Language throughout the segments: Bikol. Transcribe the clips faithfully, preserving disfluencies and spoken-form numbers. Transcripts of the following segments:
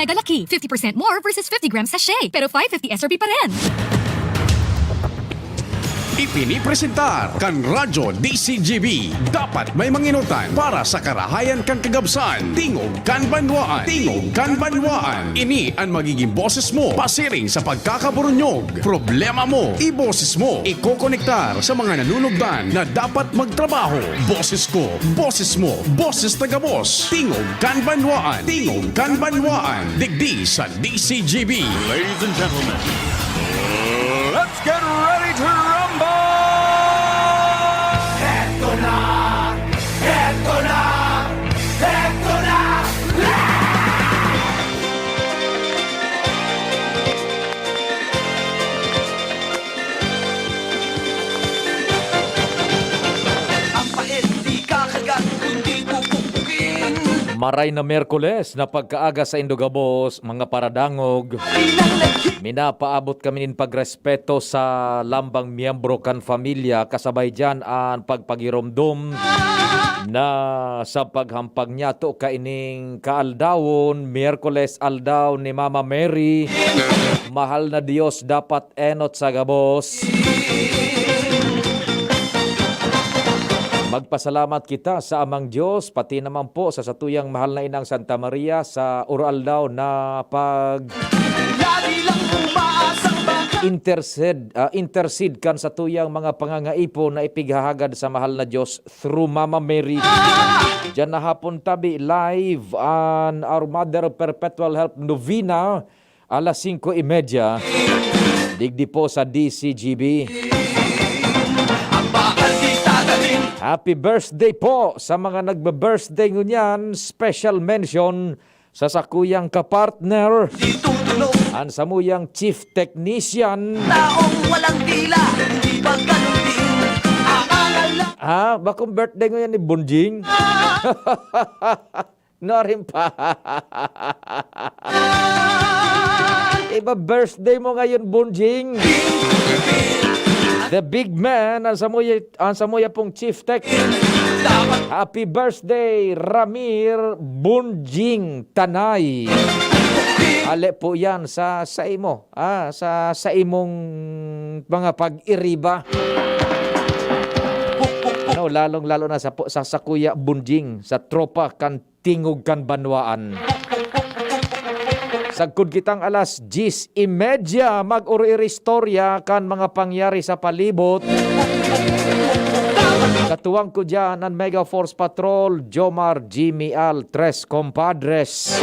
Mega Lucky, fifty percent more versus fifty gram sachet, pero five fifty S R P pa rin. Ipinipresentar kan Radyo D C G B. Dapat may manginutan para sa karahayan kan kagabsan. Tingog kan banwaan. Tingog kan banwaan. Ini an magiging boses mo pasiring sa pagkakaburunyog. Problema mo, iboses mo. Ikokonektar sa mga nanunugdan na dapat magtrabaho. Boses ko, boses mo, boses na gabos. Tingog kan banwaan. Tingog kan banwaan. Digdi sa D C G B. Ladies and gentlemen, let's get ready to rumble! Heto na! Heto na! Heto na! Ang pait di kakagat, kundi pupukpukin. Maray na Miyerkules na pagkaaga saindo gabos, mga paradangog. Minapaabot kami nin pagrespeto sa lambang miyembro kan pamilya, kasabay diyan an pagpagiromdom na sa paghampag niyato kaining kaaldawon, Miyerkules, aldaw ni Mama Mary. Mahal na Dios, dapat enot sa gabos. Magpasalamat kita sa Amang Dios, pati naman po sa satuyang mahal na Inang Santa Maria sa uro-aldaw na pag Lagi lang umaasang baka intercede, ah, intercede kan satuyang mga pangangaipo na ipighahagad sa mahal na Dios through Mama Mary. Diyan na hapon tabi live an Our Mother Perpetual Help Novena, alas singko y media, digdi po sa D C G B. Ang bakal di tatanim. Happy birthday po sa mga nagbe-birthday ngunyan. Special mention sa sakuyang kapartner, Di tutunog. An samuyang chief technician. Taong walang dila, di ba ganun din? Ang angal lang. Ha? Bakong birthday ngunyan ni Bonjing? Norin pa. Iba birthday mo ngayon, Bonjing. The big man, ang samuya, ang samuya pong chief tech. Happy birthday, Ramir Bonjing Tanay. Ale po yan sa, sa imo, ah, sa, sa imong mga pag-iriba. Ano, lalong-lalo na sa, sa, sa Kuya Bonjing, sa tropa kan Tingog kan Banwaan. Sagkod kitang alas diyes y media, mag-oro-iristorya kan mga pangyari sa palibot. Katuwang ko diyan an Mega Force Patrol, Jomar, Jimmy Al, Tres Compadres.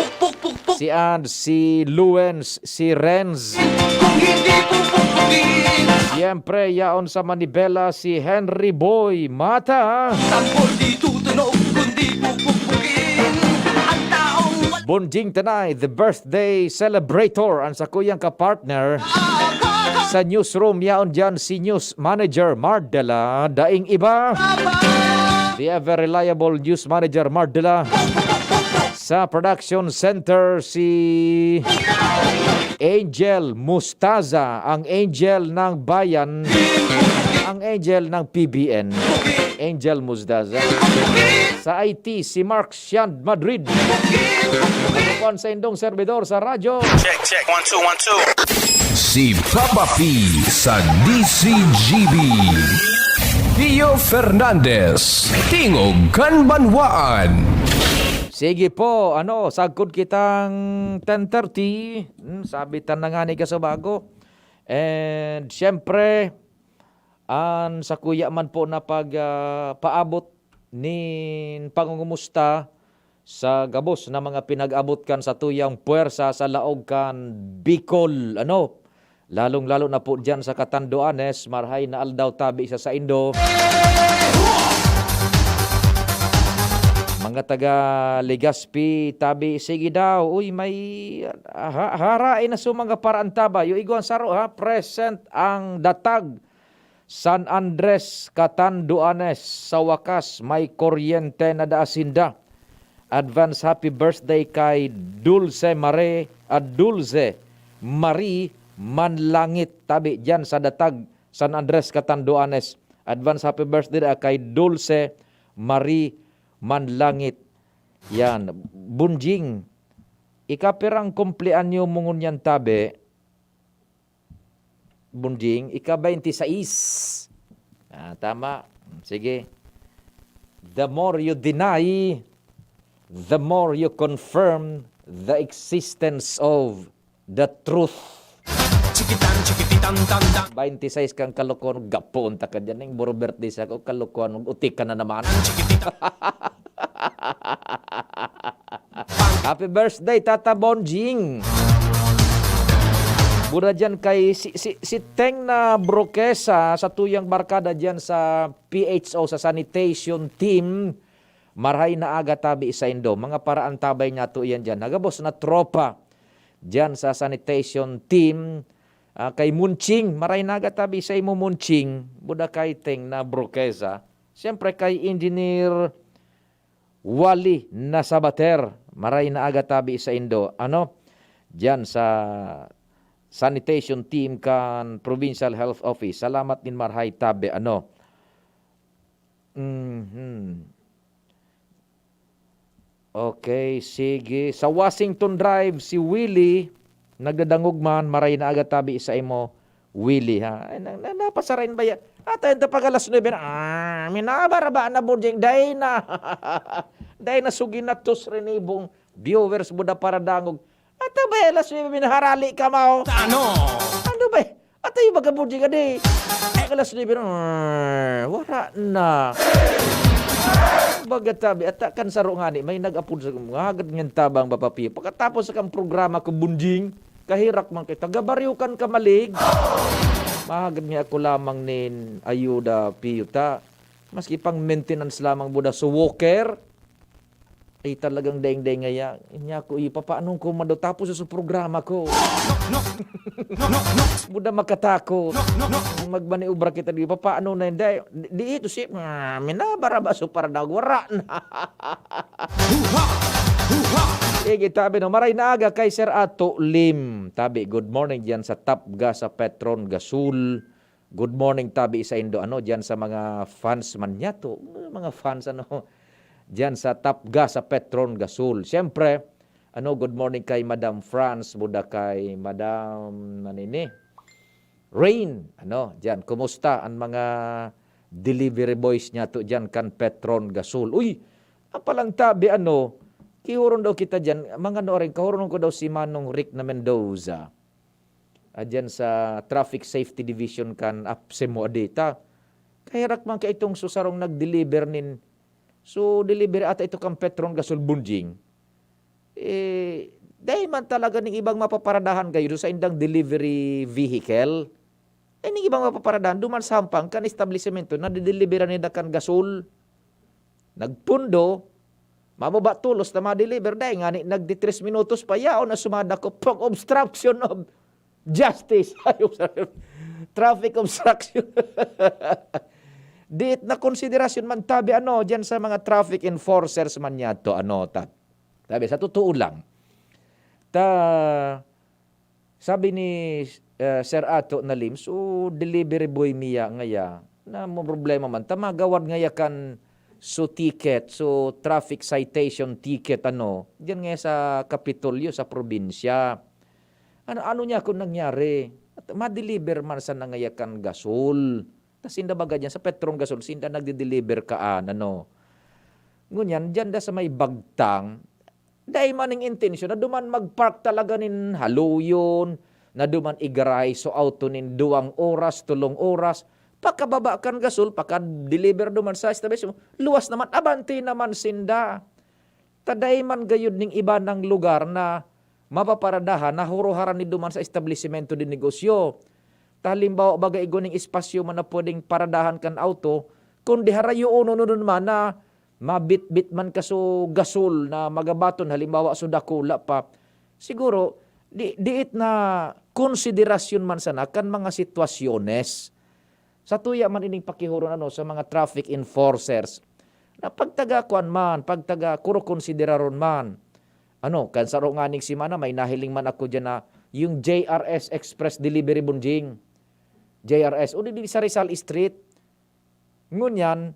Si Ann, si Luens, si Renz. Kung hindi pupukpukin. Siyempre, yaon sa manibela si Henry Boy Mata. Tambol di tutunog, kundi pupukpukin. Ang taong wal- Bonjing Tanay, the birthday celebrator, ang sakuyang kapartner. Sa newsroom, yaon dyan si News Manager Mardela, daing iba. The ever reliable News Manager Mardela. Sa production center, si Angel Mustaza, ang angel ng bayan, ang angel ng P B N, Angel Mustaza. Sa I T, si Mark Shand Madrid. Ako po ang saindong servidor sa radyo. Check, check. One, two, one, two. Si Papa P sa D C G B. Pio Fernandez, Tingog kan Banwaan. Sige po, ano, sagkod kitang ten thirty. Hmm, sabi ta na nga ni Kasubago. And, siyempre, an sakuya man po na pag, ah, paabot nin pangungumusta sa gabos na mga pinag-abot kan satuyang puwersa sa laog kan Bicol, ano? Lalong-lalo na po diyan sa Catanduanes, marhay na aldaw tabi sa saindo. Mga taga Legazpi, tabi, sige daw. Uy, may ha-, harain na sa mga paraan taba. Yung igwang saro, ha? Present ang datag. San Andres, Catanduanes, sa wakas, may kuryente na daa sinda. Advance happy birthday kay Dulce Mare, ah, Dulce Marie Manlangit, tabi diyan sa Datag, San Andres, Catanduanes. Advance happy birthday daa kay Dulce Marie Manlangit. Yan, Bunjing. Ikapirang kumpleanyo mo ngunyan, tabi? Bunjing, ika-twenty-six. Ah, tama. Sige. The more you deny, the more you confirm the existence of the truth. Chikitan, chikititan, tan, tan. Twenty-six kang kalokohan, gapoon ta ka dyan. Yung buro birthday sa ako, kalokohan, utik ka na naman. Chikititan. Happy birthday, Tata Bonjing. Buda dyan kay si, si, si Teng na Broquesa sa tuyang barkada dyan sa P H O, sa sanitation team. Marahay na aga tabi sa indo. Mga paraan tabay niya to yan dyan. Nagabos na tropa dyan sa sanitation team. Ah, kay Munching, maray na aga tabi sa imo, Munching. Buda kay Teng na Broquesa. Siyempre kay Engineer Wali na Sabater, maray na aga tabi sa indo. Ano? Diyan sa sanitation team kan Provincial Health Office. Salamat nin marhay tabi, ano? Mhm. Okay, sige. Sa Washington Drive, si Willie, nagdadangog man, maray na aga tabi sa imo, Willie, ha? Ay, na, na, napasarain ba yan? At ayun, pag alas nuebe na, ah, minabaraba na, Bunjing, dai na. Dai na, sugi na, tos rinibong viewers mo na para dangog. At abay, alas nuebe, minaharali ka, mao. Ano? Ano ba? At ay, baga, Bunjing, adi. Pag alas nuebe na, ah, wara na. Baga tabi, at kan saro ngani, may nag-apod sa mga hagad niyang tabang, Papa Pio. Pagkatapos sa kang programa ko, Bunjing, kahirak man kita, gabaryo kan kamalig. Mahagad niya ako lamang nin ayuda, Pio, ta. Maski pang maintenance lamang buda sa walker. Ay, talagang daing-daing ngaya. Inya ko, ipapaano ko mado tapos sa programa ko? Buda makatako. Magmaniobra kita, di papaano na, hindi. Di, di ito si, ah, minabaraba so para nagwara na. Huha! Huha! Sige, tabi no, maray na aga kay Sir Ato Lim. Tabi, good morning diyan sa Tapga, sa Petron, Gasul. Good morning, tabi sa indo. Ano, diyan sa mga fans man niya to. Mga fans, ano, diyan sa Tapga, sa Petron, Gasul. Siyempre, ano, good morning kay Madam France, buda kay Madam, ano ini? Rain, ano, diyan. Kumusta ang mga delivery boys niya to diyan kan Petron, Gasul? Uy, apalang tabi, ano, kihuron daw kita diyan. Mga ano rin, kahuron ko daw si Manong Rick na Mendoza. Ah, diyan sa Traffic Safety Division kan APSEMO, adita. Kahirak man ka itong susarong nag-deliver nin, so, delivery ata ito kan Petron, Gasul, Bunjing. Eh, dai man talaga ning ibang mapaparadahan kayo sa indang delivery vehicle. Eh, ning ibang mapaparadahan, duman sampang kan establisemento na dideliveran nila kan Gasul. Nagpundo, mababa tolos na ma-deliver. Dai ngani nagdi tres minutos pa, yaon na sumada ko, pag obstruction of justice. Ay, obstruction. Traffic obstruction. Diit na konsiderasyon man tabi, ano, diyan sa mga traffic enforcers man niya to, ano, ta-, tabi, sa totoo lang. Ta, sabi ni, eh, Sir Ato Nalim, so, delivery boy miya ngaya, na mo problema man, ta magawad ngaya kan so ticket, so traffic citation ticket, ano, diyan ngaya sa Kapitolyo, sa probinsya. Ano, ano niya kung nangyari? At ma-deliver man sana ngaya kan gasol. Ta sinda baga diyan sa Petron Gasol, sinda nagde-deliver kaan, ano. Ngunyan, diyan da sa may Bagtang, dai man ning intensyon na duman mag-park talaga nin haluyon, na duman igarahe so auto nin duwang oras, tolong oras, pakababa kan gasol, paka-deliver duman sa establishment. Luwas naman, abante naman sinda. Ta dai man gayud ning iba nang lugar na mapaparadahan na huruharan ni duman sa establisimento de negosyo. Ta halimbawa, baga igo ning espasyo man na pwedeng paradahan kan auto, kundi harayoon man na mabitbit man ka so gasol na magabaton, halimbawa, so dakula pa. Siguro, di, diit na konsiderasyon man sana kan mga sitwasyones. Sa tuya man ining pakihuron, ano, sa mga traffic enforcers, na pagtaga kuan man, pagtaga kurokonsideraron man. Ano, kan saro nganing semana, may nahiling man ako diyan na yung J R S Express Delivery Bunjing. J R S, o di, di sa Rizal Street. Ngunyan,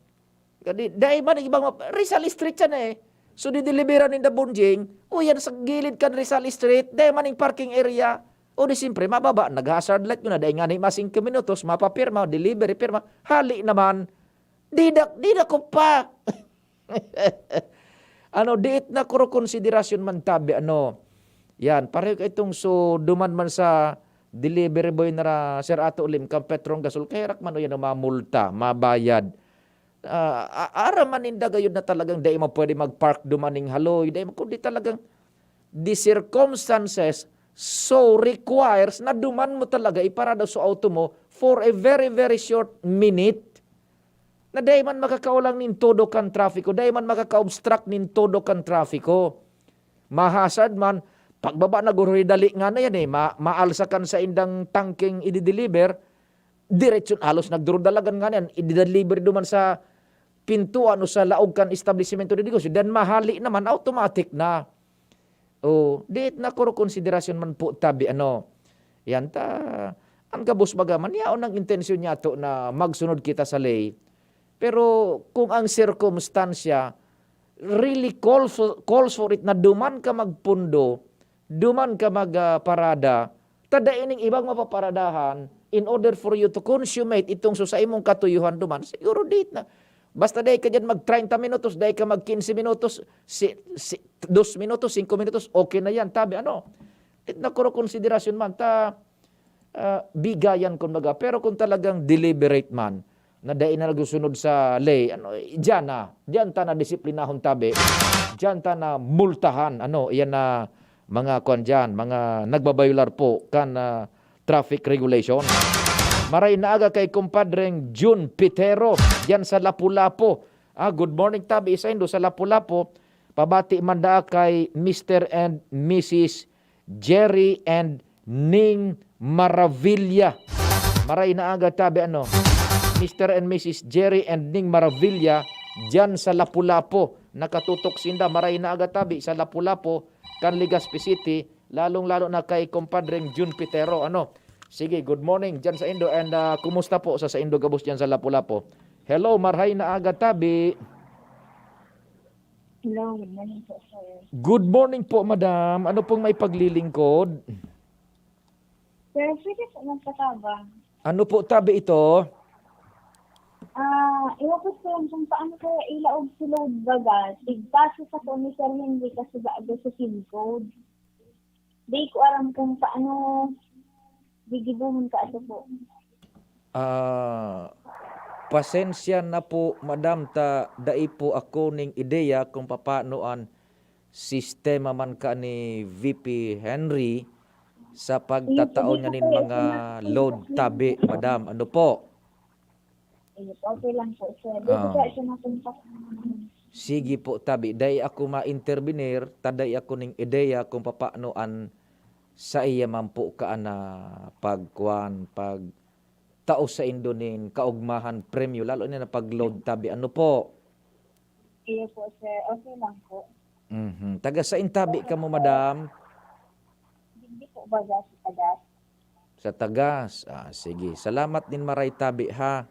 di, dai man ang ibang map-, Rizal Street siya na eh. So, dideliveran ninda, Bonjing, o yan sa gilid kan Rizal Street, dai man ning parking area. O di, siyempre, mababa, nag-hazard light ko na, dai nga ni mga singko minutos, mapapirma, delivery, pirma, hali naman. Di na, di na ko pa. Ano, diit na kuro konsiderasyon man tabi, ano. Yan, pareho ka itong so, duman man sa delivery boy na ra, Sir Ato Lim, kan Petron Gasol, kaherak man o yan, mamulta, mabayad. Ah, a-, aram man ninda gayud na talagang dai man pwede mag-park duman ning haloy, dai man, kundi talagang the circumstances so requires na duman mo talaga iparada so auto mo for a very, very short minute. Na dai man makakaulang nin todo kan trafiko, dai man makaka-obstruct nin todo kan trafiko. Mahasard man, pagbaba na guro, dali nga na yan eh, ma-, maalsa kan saindang tangkeng i-deliver, diretsyon halos nagdurudalagan nga na yan, i-deliver duman sa pintuan o sa laog kan establisimento de negosyo, then mahali naman, automatic na. O, diit na kuro konsiderasyon man po tabi, ano. Yan ta, ang gabos baga man, yaon ang intensyon niya to na magsunod kita sa ley. Pero kung ang sirkumstansya really calls for, calls for it na duman ka magpundo, duman ka mag, ah, parada, ta dai ning ibang mapaparadahan in order for you to consummate itong so sa imong katuyuhan duman, siguro diit na. Basta dai ka diyan mag treinta minutos, dai ka mag quince minutos, si, si, dos minutos, singko minutos, okay na yan. Tabi, ano, it na kuro konsiderasyon man, ta, ah, bigayan, kumbaga. Pero kung talagang deliberate man, na dai na nagsusunod sa ley, ano, diyan na, diyan ta na disiplinahon tabi, diyan ta na multahan, ano, iyan na mga kwan diyan, mga nagbabayolar po kan, ah, traffic regulation. Maray na aga kay kumpadreng Jun Pitero, diyan sa Lapu-Lapu. Ah, good morning, tabi, sa indo sa Lapu-Lapu. Pabati man daa kay Mister and Missus Jerry and Ning Maravilla. Maray na aga tabi, ano, Mister and Missus Jerry and Ning Maravilla, diyan sa Lapu-Lapu. Nakatutok sinda, maray na aga tabi, sa Lapu-Lapu, kan Legazpi City, lalong-lalo na kay kumpadreng Jun Pitero. Ano? Sige, good morning diyan sa indo, and, ah, kumusta po sa, sa indo gabos diyan sa Lapu-Lapu? Hello, marhay na aga tabi. Hello, good morning po, sir. Good morning po, madam. Ano pong may paglilingkod? Sir, pwede po magpatabang? Ano po tabi ito? Ah, iwapos ko lang kung paano kaya ilaog si load baga. Tigpasa sa ko ni Sir Henry kasi bago sa SIM code. Di ko aram kung paano gigibohon ka ato po. Ah, pasensya na po, madam, ta dai po ako ning ideya kung papaano an sistema man ka ni V P Henry sa pagtatao niya nin mga load tabi, madam. Ano po? Sige po, okay lang po, sir. Dito po, ito na po yung pas- Sige po, tabi. Dai ako ma-intervenir, ta dai ako ning ideya kung papaano an sa iya man po ka na pagkuan, pag tao sa indo nin kaugmahan premyo, lalo na pag-load tabi. Ano po? Iyo po, sir. Okay lang po. Mhm. Taga sain tabi kamo, madam? Hindi po baga sa tagas. Sa tagas. Ah, sige. Salamat din maray tabi, ha?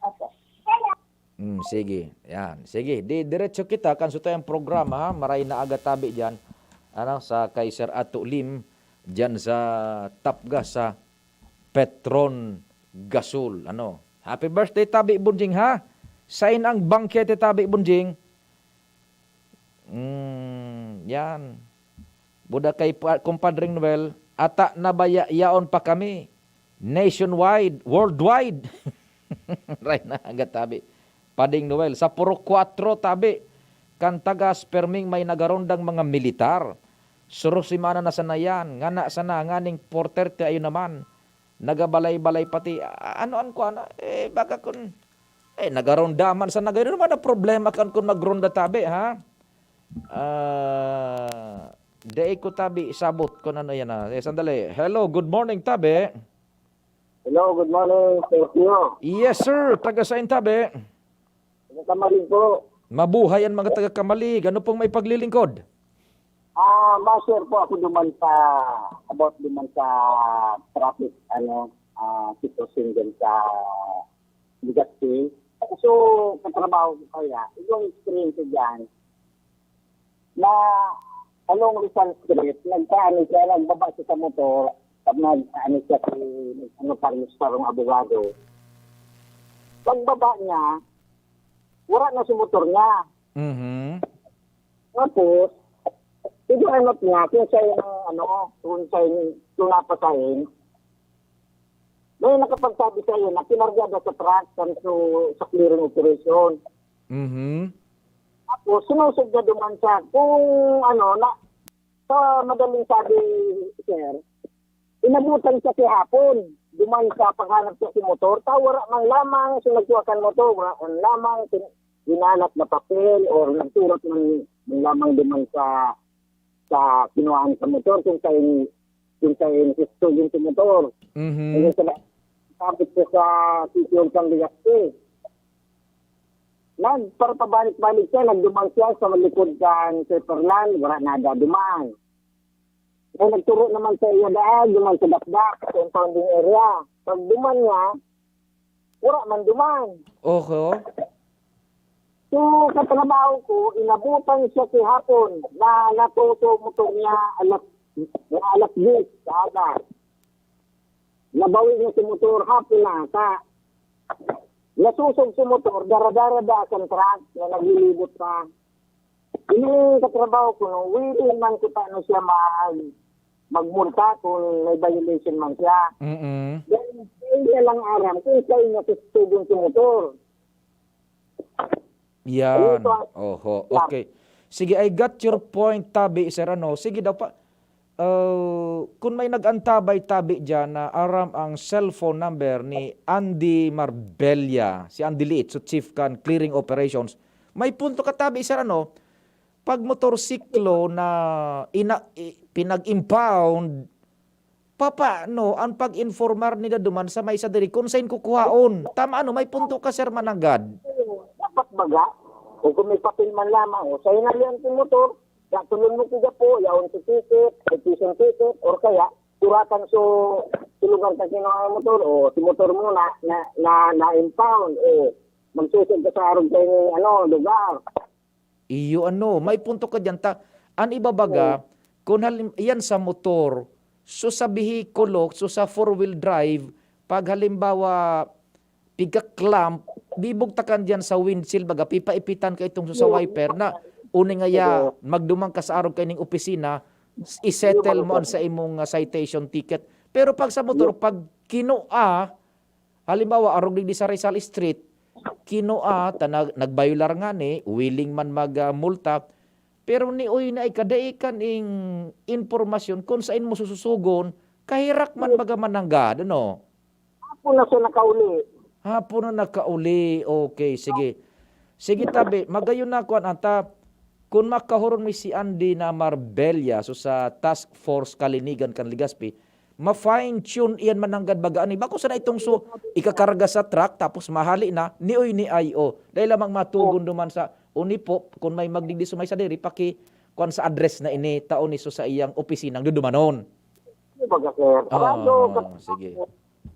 Opo. Mm, sige. Yan. Sige. Di, diretso kita. Kan sutay ang programa, ha? Maray na aga tabi dyan. Ano, sa kay Sir Ato Lim, dyan sa Tapga, sa Petron Gasol. Ano? Happy birthday, Tabi Bunjing, ha? Sain ang bangkete, Tabi Bunjing? Mm, yan. Buda kay pa-, Kumpadring Noel, ata na ba ya-, yaon pa kami? Nationwide, worldwide. Ray na aga, Tabi. Pading Noel, sa Purok Kuwatro, Tabi. Kan tagas, perming may nagarondang mga militar. Suro semana na sana yan. Ngana sana, nganing four thirty, ayun naman. Nagabalay-balay pati. A-, ano an kuwan? Eh, baka kun, eh, nagaronda man sana. Gano'n naman ang problema kan kun magronda tabi, ha? Ah, dai ko tabi sabot kun ano yan, ha? Eh, sandali. Hello, good morning, tabi. Hello, good morning, Sir Pio. Yes, sir. Taga sain tabi? Taga Camalig po. Mabuhay ang mga taga Camalig. Ano pong may paglilingkod? Ah, ma-share po ako naman sa, about naman sa traffic, ano, ah, sitwasyon dyan sa Legazpi. So, katrabaho ko kaya, yung experience ko dyan, na along Rizal Street, nagpaano siya, nagbaba siya sa motor, pag nag-ano siya si, ano, Carlos Parong abogado. Pagbaba niya, wala na si motor niya. Mhm. Tapos, pinahanap niya kung siya yung, ano, kung siya yung, kung napasahin. May nakapagsabi sa iyo na kinarga daw sa truck kan su-, sa clearing operation. Mhm. Tapos, sinusog na duman siya. Kung ano, na, sa madaling sabi, sir, inabutan siya kahapon. Duman sa paghanap siya si motor, ta wala man lamang, so nagkuha kan motor, wala man lamang, sin-, hinalat na papel, or nagsurat man, man lamang duman sa, sa kinuhaan sa motor, kung sa in-, kung sa in-, kung sa motor. Mhm. Ayun, sa, sabit siya sa sitio ng Legazpi. Nagpapabalik-balik siya, nagduman siya sa likod kan Switzerland, wala nadaduman. May nagturo naman sa iya daan, duman sa dakdak, sa impounding area. Pag duman niya, wala man duman. Oho. So, katrabaho ko, inabutan siya kahapon na natuto motor niya alas, mga alas diyes sa aga. Nabawi niya si motor hapon na, sa nasusog si motor, dara-dara da kan truck na naglilibot pa. Yung katrabaho ko, no, willing man kita na siya mag-, magmulta kung may violation man siya. Mm-mm. Then, hindi niya lang aram kung saan niya tutugon si motor. Yan. Ito ang Oho. Okay. Sige, I got your point, tabi, sir. Ano? Sige daw pa. Uh, kun may nag-antabay, tabi, dyan na aram ang cellphone number ni Andy Marbella, si Andy Liit, so chief kan clearing operations. May punto ka, tabi, sir, ano? Pag motorsiklo na ina-, i-, pinag-impound, papaano an pag-informar ninda duman sa may sadiri kun sain kukuhaon? Tama, ano, may punto ka, Sir Mananggad. Dapat baga, o kung may papel man lamang, o, sa hinalian kong motor, datulon mo ko gapo, yaon sa ticket, may piso ang ticket, or kaya, suratan so, sa lugar sa kinuha ang motor, o, si motor mo na, na, na, na-impound, o, magsusog ka sa arog kayo ng, ano, lugar. Iyo, ano, may punto ka diyan. Ta-, an iba baga, Oo. kun halim-, iyan sa motor, so sa behikulo, so sa four-wheel drive, pag halimbawa, pigka-clamp, bibugtakan diyan sa windshield, baga, pipaipitan ka itong so sa Oo. wiper na, uni nga ya, Oo. magduman ka sa arog kaining opisina, s-, i-settle Iyo, mo an baga. sa imong, ah, citation ticket. Pero pag sa motor, Iyo. pag kinua, Halimbawa, arog digdi sa Rizal Street, kinua, ta nag-, nagbayular ngani, willing man mag, ah, multa, pero ni uy na ay kadai kan ing impormasyon kun sain mo sususugon, kahirak man Yes. baga mananggad, ano? Hapon na siya nakauli. Hapon na nakauli. Okay, sige. Sige, tabi, magayon na kuwan ata. Kun makahuron mi si Andy na Marbella, so sa Task Force Kalinigan kan Legazpi, ma-fine tune iyan mananggad baga ani. Bako sana itong so, ikakarga sa truck tapos mahali na, ni uy ni ay, o. Dahil lamang matugon duman sa, o ni po, kung may magdigdi sumay sa diri, paki, kuwan sa address na ini, tao ni so sa iyang opisinang dudumanon. Di ba, sir? Ah, Kaso, sige.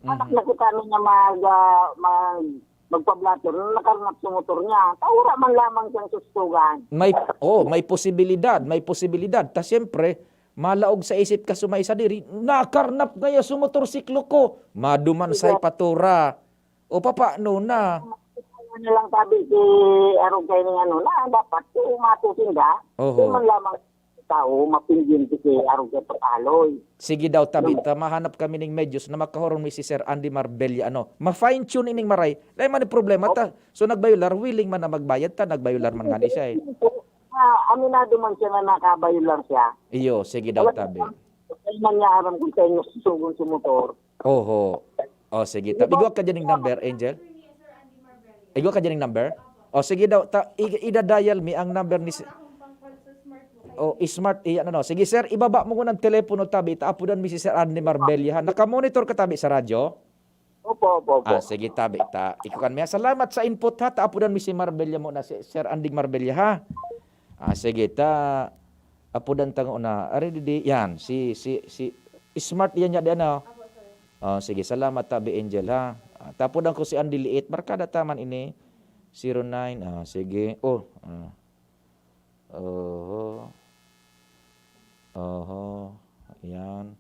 Anak Mhm. na kita na mag, ah, mag, magpa-blotter, nakarnap sa motor niya. Taura man lamang siyang sustugan. May, oh, may posibilidad, may posibilidad. Ta siyempre, malaog sa isip ka sumay sa diri, nakarnap ngaya sa motorsiklo ko. Maduman say Sige. patura. O, papaano na? Ano lang sabi si Arog kayo ng ano, na dapat kung matusin ka, Oho. di man lamang tao, mapinggin si Arog kayo pag-aloy. Sige daw, tabi, Ano? ta, mahanap kami ning medyos na makahuron mi si Sir Andy Marbella, ano. Ma-fine tune ining maray. Dahil man yung problema, ta. So, nagbayular, willing man na magbayad, ta, nagbayular man nga ni siya, eh. Ah, aminado man siya na nakabayular siya. Iyo, sige daw, Wala tabi. Kaya man niya aram kung sa inyo susugon sa motor. Oho. O, sige. Ta, igwa ka dyan yung number, Angel? Igwa ka dyan yung number? O, sige daw. Ta, i-, idadial mi ang number ni si-, o, smart, i-, ano, no. Sige, sir, ibaba mo muna ang telepono, tabi. Ta, apudan mi si Sir Andy Marbella, ha? Nakamonitor ka, tabi, sa radyo? Opo, opo, opo. Ah, sige, tabi. Ta, ikukan mi, ha? Salamat sa input, ha? Ta, apudan mi si Marbella muna, si Sir Andy Marbella, ha? Ah, sige, ta, apudan ta nguna. Ari, didi, yan. Si, si, si, smart yan, yan, yan, ano? Opo, sir. Oh, sige, salamat, tabi, Angel, ha. Ah, tapudan ko si Andy Liit. Barkada ta man ini. Zero nine, ah, sige. Oh, ah. Oho. Oho. Ayan.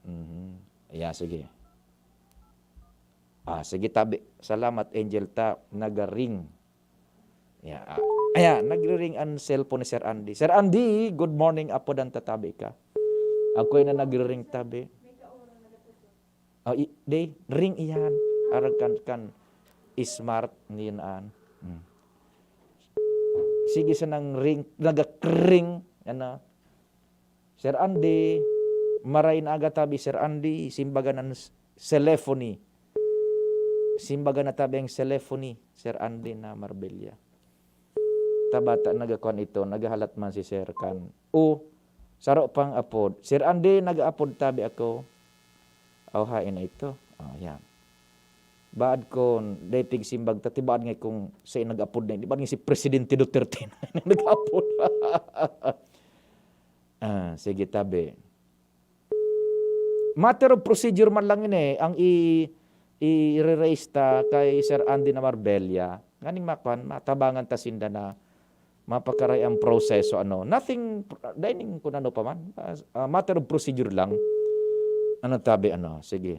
Mhm. Ayan, sige. Ah, sige, tabi. Salamat, Angel, ta nagaring. Ya, ah, ayan, nagre-ring an cellphone ni Sir Andy. "Sir Andy, good morning, apod an tatabi ka." Akoy na nagre-ring tabi. Oh, i-, di, ring iyan. Arag kan, kan smart niyan an. Hmm. Sige, sanang ring, nagakring, ano. "Sir Andy, maray na aga tabi, Sir Andy," simbagan an s-, cellphone. Simbagan na tabi ang cellphone, Sir Andy na Marbella. Tabata nagakuan ito, naghahalat man si Sir kan. O, saro pang apod. "Sir Andy, nag-aapod tabi ako." Aw, hain na ito. Oh, yan. Baad ko, dai pigsimbag ta, ti baad nga kung sa nag-apod na, di baad nga si Presidente Duterte na nag-apod. Ah, sige, tabi. Matter of procedure man lang ini, ang i-, i-re-raise ta kay Sir Andy na Marbella. Nganing makuan, matabangan ta sinda na mapakaray ang proseso, ano. Nothing, dining kung ano pa man. Ah, ah, matter of procedure lang. Ano tabi, ano, sige.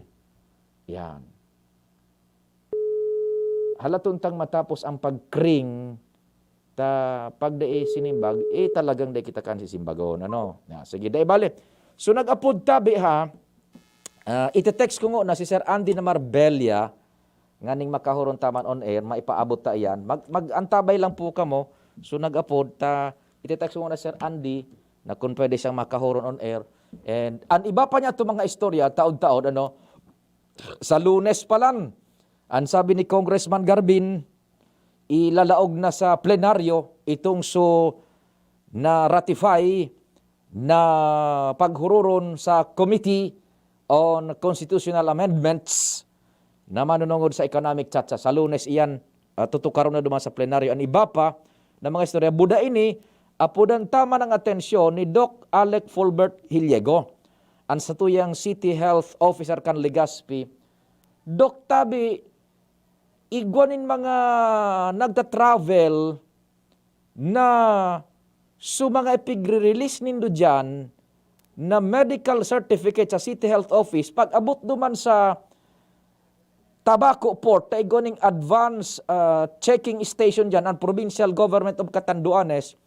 Yan. Halaton tang matapos ang pag-cring, ta pag dai sinimbag, eh, talagang dai kita kan sisimbagon, ano? Na, sige, dai bale. So, nag-apod tabi, ha? Ah, ite-text ko ngona si Sir Andy na Marbella, nganing makahuron ta man on air, maipaabot ta iyan. Mag-, mag-antabay lang po kamo. So, nag-apod ta, ite-text ko ngona si Sir Andy na kung pwede siyang makahuron on air. And an iba pa niya to mga istorya, taod-taod, ano, sa Lunes pa lang, an sabi ni Congressman Garbin, ilalaog na sa plenaryo itong so na-ratify na paghururon sa Committee on Constitutional Amendments na manunungod sa economic chacha. Sa Lunes iyan, ah, tutukaron na duman sa plenaryo. An iba pa na mga istorya, buda ini, apodan ta man ang atensyon ni Doc Alec Fulbert Hiliego, an satuyang City Health Officer kan Legazpi. Doc, tabi, igwa nin mga nagta-travel na so mga ipigre-release nindo diyan na medical certificate sa City Health Office, pag-abot duman sa Tabaco Port, ta igwa ning advance, ah, checking station diyan, ang Provincial Government of Catanduanes,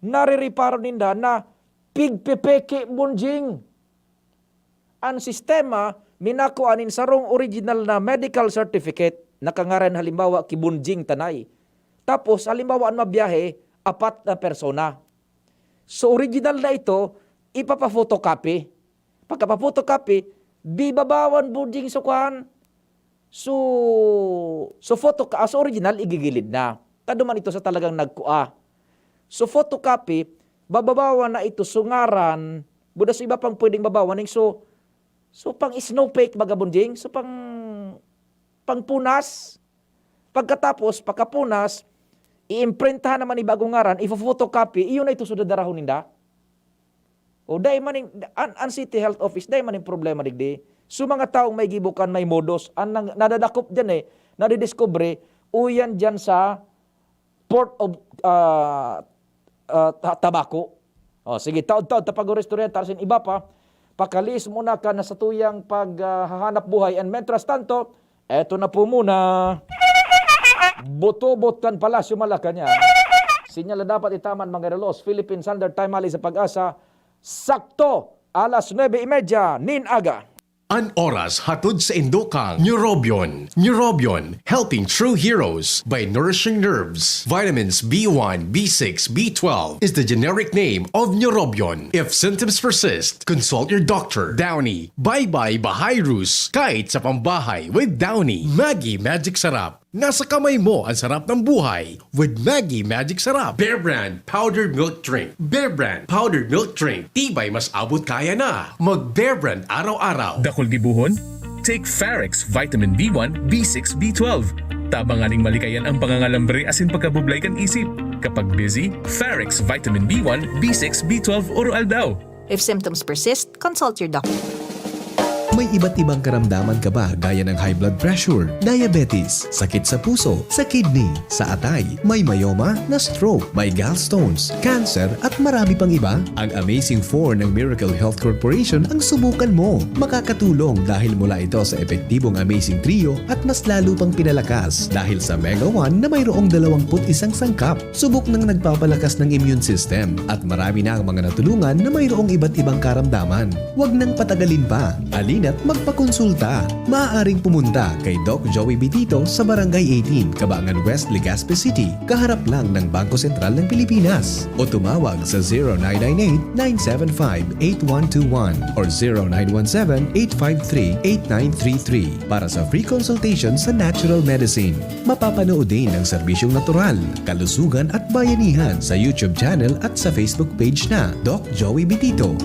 narireparo ninda na pigpepeke, Bonjing. An sistema, minakua nin sarong original na medical certificate, nakangaran halimbawa ki Bonjing Tanay. Tapos, halimbawa, an mabiyahe, apat na persona. So, original na ito, ipapa-photocopy. Pagkapa-photocopy, bibabawan, Bonjing, so kuan, so, so photo-, ah, so original, igigilid na. Ta duman ito sa talagang nagkua. So photocopy, bababawan na ito, so ngaran, buda sa iba pang pwedeng babawan, ning so, so pang snowflake, baga, Bonjing, so pang, pang punas. Pagkatapos, pagkapunas, iimprintahan naman ni bagong ngaran, ifo-photocopy, iyon na ito so dadarahon ninda. O, dai man ning, an, an City Health Office, dai man ning problema digdi. So, mga taong may gibo kan may modus, an nang, nadadakop diyan eh, nadidiskubre, uyan diyan sa Port of, ah, ah, Ta-, Tabaco. O, sige, taod-taod, ta pag-oristorya, ta asin iba pa. Pakaliis muna ka na sa tuyang pag, ah, hahanap buhay. And mentras tanto, eto na po muna. Butobot kan Palasyo Malacañang. Sinyal na dapat itaman, mga relos. Philippine Standard Time, hali sa Pag-asa. Sakto, alas nuebe y media nin aga. An oras hatod sa indo kan Neurobion. Neurobion, helping true heroes by nourishing nerves. Vitamins B one, B six, B twelve is the generic name of Neurobion. If symptoms persist, consult your doctor. Downy, bye-bye bahay rus, kahit sa pambahay with Downy. Maggi Magic Sarap. Nasa kamay mo ang sarap ng buhay with Maggi Magic Sarap. Bear Brand Powdered Milk Drink. Bear Brand Powdered Milk Drink. Tibay mas abot kaya na. Mag Bear Brand araw-araw. Dakul gibohon? Take Farex Vitamin B one, B six, B twelve. Tabang nganing malikayan ang pangangalambre asin pagkabublay kan isip. Kapag busy, Farex Vitamin B one, B six, B twelve oro-aldaw. If symptoms persist, consult your doctor. May iba't ibang karamdaman ka ba gaya ng high blood pressure, diabetes, sakit sa puso, sa kidney, sa atay, may myoma, na-stroke, may gallstones, cancer at marami pang iba? Ang Amazing four ng Miracle Health Corporation ang subukan mo. Makakatulong dahil mula ito sa epektibong Amazing Trio at mas lalo pang pinalakas dahil sa Mega one na mayroong dalawang put isang sangkap. Subok nang nagpapalakas ng immune system at marami na ang mga natulungan na mayroong iba't ibang karamdaman. Huwag nang patagalin pa. Halina't magpakonsulta. Maaaring pumunta kay Doc Joey Bitito sa Barangay eighteen, Kabangan West, Legazpi City, kaharap lang ng Bangko Sentral ng Pilipinas. O tumawag sa zero nine nine eight, nine seven five, eight one two one or zero nine one seven, eight five three, eight nine three three para sa free consultation sa natural medicine. Mapapanood din ang serbisyong natural, kalusugan at bayanihan sa YouTube channel at sa Facebook page na Doc Joey Bitito.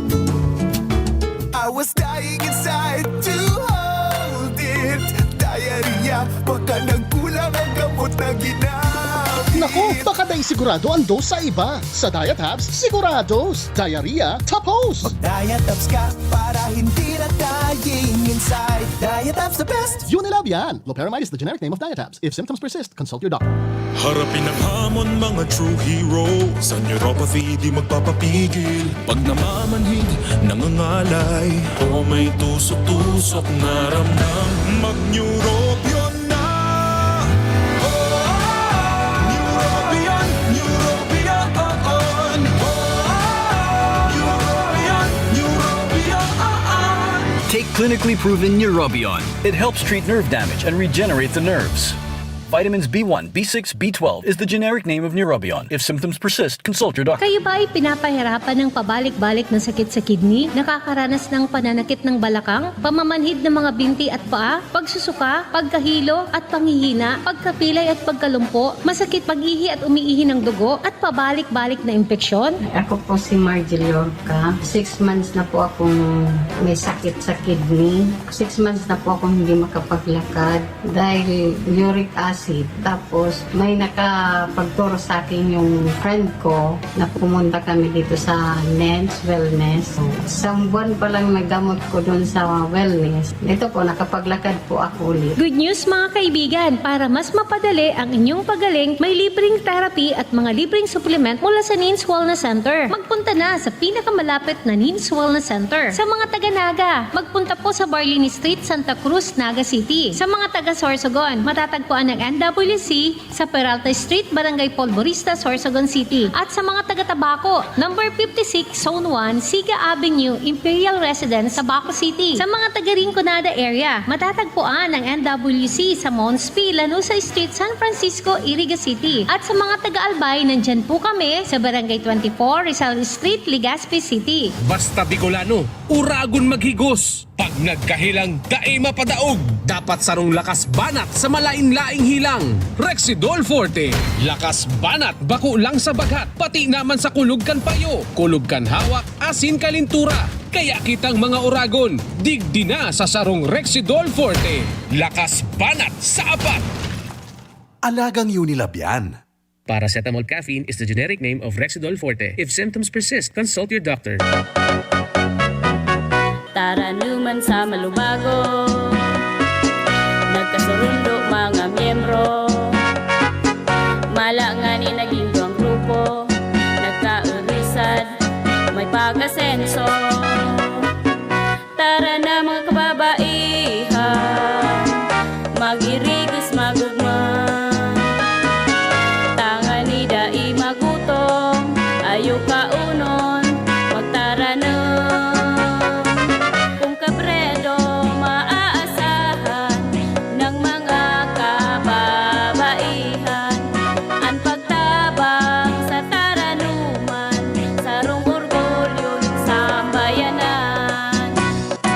I was dying inside to hold it. Diarrhea, baka nagkulang ang gamot na ginamit. Naku, baka dai sigurado ang dose sa iba. Sa Diet Hubs, sigurados. Diarrhea, tapos. Diet Hubs ka para hindi na dying inside. Diet Hubs the best. Unilab yan. Loperamide is the generic name of Diet Hubs. If symptoms persist, consult your doctor. Harapin ang hamon, mga true heroes. Sa neuropathy, di magpapapigil. Pag namamanhid, nangangalay, o may tusok-tusok na ramdam, mag-Neurobion na! Oh, Neurobion, Neurobion, oh, oh. Neurobion, Neurobion, oh, oh. Take clinically proven Neurobion. It helps treat nerve damage and regenerate the nerves. Vitamins B one, B six, B twelve is the generic name of Neurobion. If symptoms persist, consult your doctor. Kayo ba ay pinapahirapan ng pabalik-balik na sakit sa kidney, nakakaranas ng pananakit ng balakang, pamamanhid ng mga binti at paa, pagsusuka, pagkahilo at panghihina, pagkapilay at pagkalumpo, masakit pag-ihi at umiihi ng dugo, at pabalik-balik na impeksyon? Ako po si Margie Lorca. Six months na po akong may sakit sa kidney. Six months na po akong hindi makapaglakad dahil uric acid. Tapos may nakapagturo sa akin yung friend ko na pumunta kami dito sa Nens Wellness. Isang buwan pa lang nagamot ko doon sa wellness. Ito po, nakapaglakad po ako ulit. Good news mga kaibigan, para mas mapadali ang inyong pagaling, may libreng therapy at mga libreng supplement mula sa Nins Wellness Center. Magpunta na sa pinakamalapit na Nins Wellness Center. Sa mga taga Naga, magpunta po sa Barlini Street, Santa Cruz, Naga City. Sa mga taga Sorsogon, matatagpuan ang N W C sa Peralta Street, Barangay Polvorista, Sorsogon City. At sa mga taga Tabaco, number fifty-six, Zone one, Siga Avenue, Imperial Residence, Tabaco City. Sa mga taga Rinconada area, matatagpuan ang N W C sa Mons P, Lanusa Street, San Francisco, Iriga City. At sa mga taga Albay, nandyan po kami sa Barangay twenty-four, Rizal Street, Legazpi City. Basta Bicolano, uragon maghigos. Pag nagkahilang, dai mapadaog. Dapat sarong lakas banat sa malain-laing hilang. Rexidol Forte. Lakas banat bako lang sa baghat, pati naman sa kulog kan payo, kulog kan hawak, asin kalintura. Kaya kitang mga uragon, digdi na sa sarong Rexidol Forte. Lakas banat sa apat. Alagang Unilab yan. Paracetamol caffeine is the generic name of Rexidol Forte. If symptoms persist, consult your doctor. Taranuman sa malubago, nagkasurundo mga miyembro. Mala ngani naging duwang grupo, nagkaurusad, may pag-asenso. Tara na mga kababaihan, mag-irigos magugma. Tangani dai magutom, ayo kaunon, magtaranom. Kung kabredo maaasahan ng mga kababaihan, an pagtabang sa taranuman, sarong orgulyo nin sambayanan.